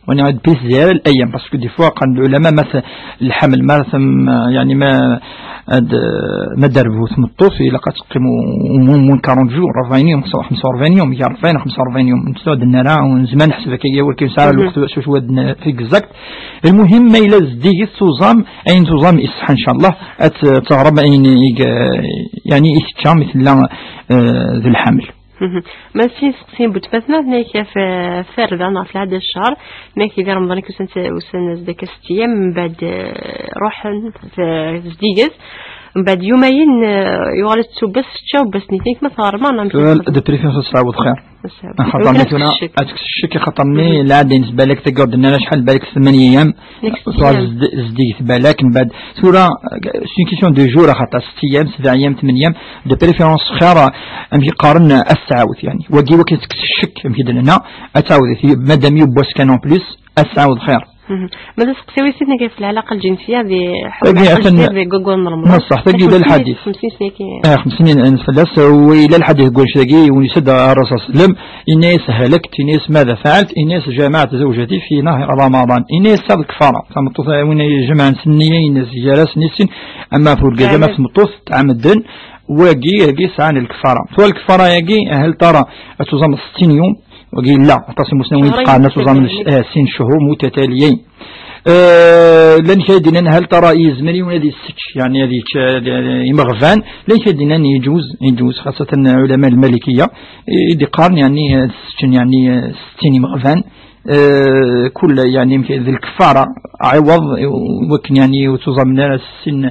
Wani ad pis ziyara l-ayyam, parce que des fois, qqaren lɛulama, ma t-, lḥamel, ma tem-, yeɛni ma ad, ma d-terbu tmeṭṭut, ilaq ad teqqim au, au moins quarante jours, أربعين يوم, xemsa u rebɛin yum, ya rebɛin, xemsa u rebɛin yum. Netta d-nerra, nezmer ad neḥseb akka, ya ur nesɛi Mhm. lweqt, s wacu ad n-, exact. Lmuhim, ma yella zeddiget tuẓam, ayen tuẓam iṣeḥḥa, ncallah, ad t-, teɣrem ayen i, yeɛni i tečča, mi tella, eh, d lḥamel. Mhm. Ma sin seqsiyen n butmatna, tenna-k ɣef, ɣef tarda neɣ ɣef lɛadda n ccher, tenna-k di Remḍan i ussan, ussan zeddiget setti ayyam, mbeɛd, eh, ruḥen, eh, zeddiget, mbeɛd yumayen, eh, yuɣal-d s ubbas, tečča ubbas-nni, tenna-k ma tɣerma neɣ amek? De préférence ad tɛawed xir. Ad tɛawed. Axaṭer ma tura ad tekkes ccek, axaṭer-nni Mhm. lɛadda-ines balak tagi ur d-nnan acḥal, balak tmanya ayyam, Next tuɣal year. Zed-, zeddiget balak, mbeɛd tura, c'est une question de jour, axaṭer setti ayyam, sebɛa ayyam, tmanya ayyam, de préférence xir, amek i qqaren, ad s-tɛawed, yeɛni. Wagi, wakken tekkes ccek, amek i d-nenna, ad tɛawed, madam yiwwas kan en plus, ad s-tɛawed xir. Mhm. Ma d aseqsi wis sin, ɣef lɛilaqa lǧinsiya di Tagi ḥukm atan di waggur n Remḍan. Neṣṣeḥ, tagi yella lḥadit. Xemsin sna kan. Eh, xemsin sna fell-as, u yella lḥadit deg wannect-agi, win yusa-d ar Rasul sallam, yenna-yas: "Helakt", yenna-yas: "ماذا فعلت؟" Yenna-yas: "جامعت زوجتي في نهار رمضان". Yenna-yas: "Tesɛiḍ lkefara." Tameṭṭut, win yejemɛen s nniya, yenna-s gar-as, nissin, ama ɣef urgaz, ama ɣef tmeṭṭut, tɛemmden, wagi, wagi sɛan lkefara. Tura lkefara-yagi, hal tara ad tuẓameḍ settin yum, wagi yella, aṭas n imusnawen i d-qqaren ad tuẓameḍ, eh, sin cchur mutataliyin. Eh, llan kra d-yennan hal tara yezmer yiwen ad yessečč, yeɛni ad yečč, eh, imeɣban, llan kra d-yennan yeǧuz, yeǧuz, xaṣṣatan ulama lmalikiya, i d-iqqaren, yeɛni, ad seččen, yeɛni, eh, settin imeɣban, eh, kul, yeɛni, d lkefara, ɛiwaḍ, i wakken, yeɛni, ur tuẓamen ara sin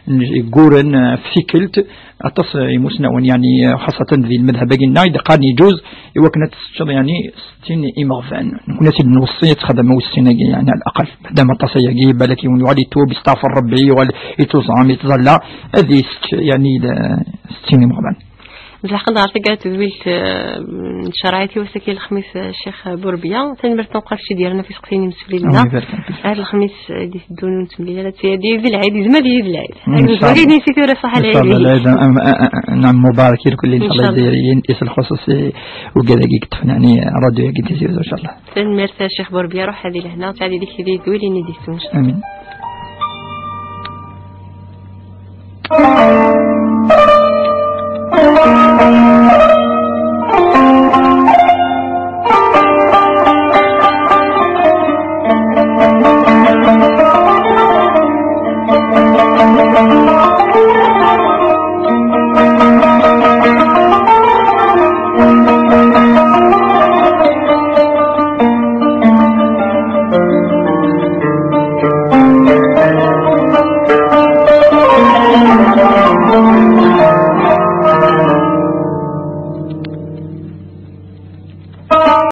n-, igguren, eh, f tikkelt, aṭas, eh, imusnawen, yeɛni, eh, xaṣṣatan di lmadhab-agi-nneɣ, i d-iqqaren yeǧuz, i wakken ad tesseččeḍ, yeɛni, settin imeɣban. Nekni ad t-id-nweṣṣi ad txedmem wis sin-agi, yeɛni, ɛla laqal. Maɛna aṭas ayagi, balak yiwen yuɣal itub, yesteɛfar Rebbi, yuɣal ituẓam, yetẓalla, ad yessečč, yeɛni, l-, settin imeɣban. D lḥeqq, ɣer taggara tedwilt, eh, n tcerɛit i wass-agi lexmis, eh, Ccix Burbiya. Tanemmirt meqqar kečč i d-yerran ɣef iseqsiyen imsefliden-a. Amin, barek fik. Ar lexmis, eh, i d-iteddun ur nettemlil ara, d, d, d lɛid, yezmer ad yili d lɛid. Inchallah. Ad nezwar yid-s i tura, ṣaḥa lɛid. Inchallah, lɛid, am, am, am, am, mubarak i lkul, inchallah, inchallah. Izzayriyen, is lxuṣuṣ i ugad-agi yeṭṭfen, yeɛni, rradyu-agi n Tizi Uzzu, inchallah. Tanemmirt a Ccix Burbiya, ruḥ di lehna, sɛad yid-k di tedwilin i d-yettun, inchallah. Amin.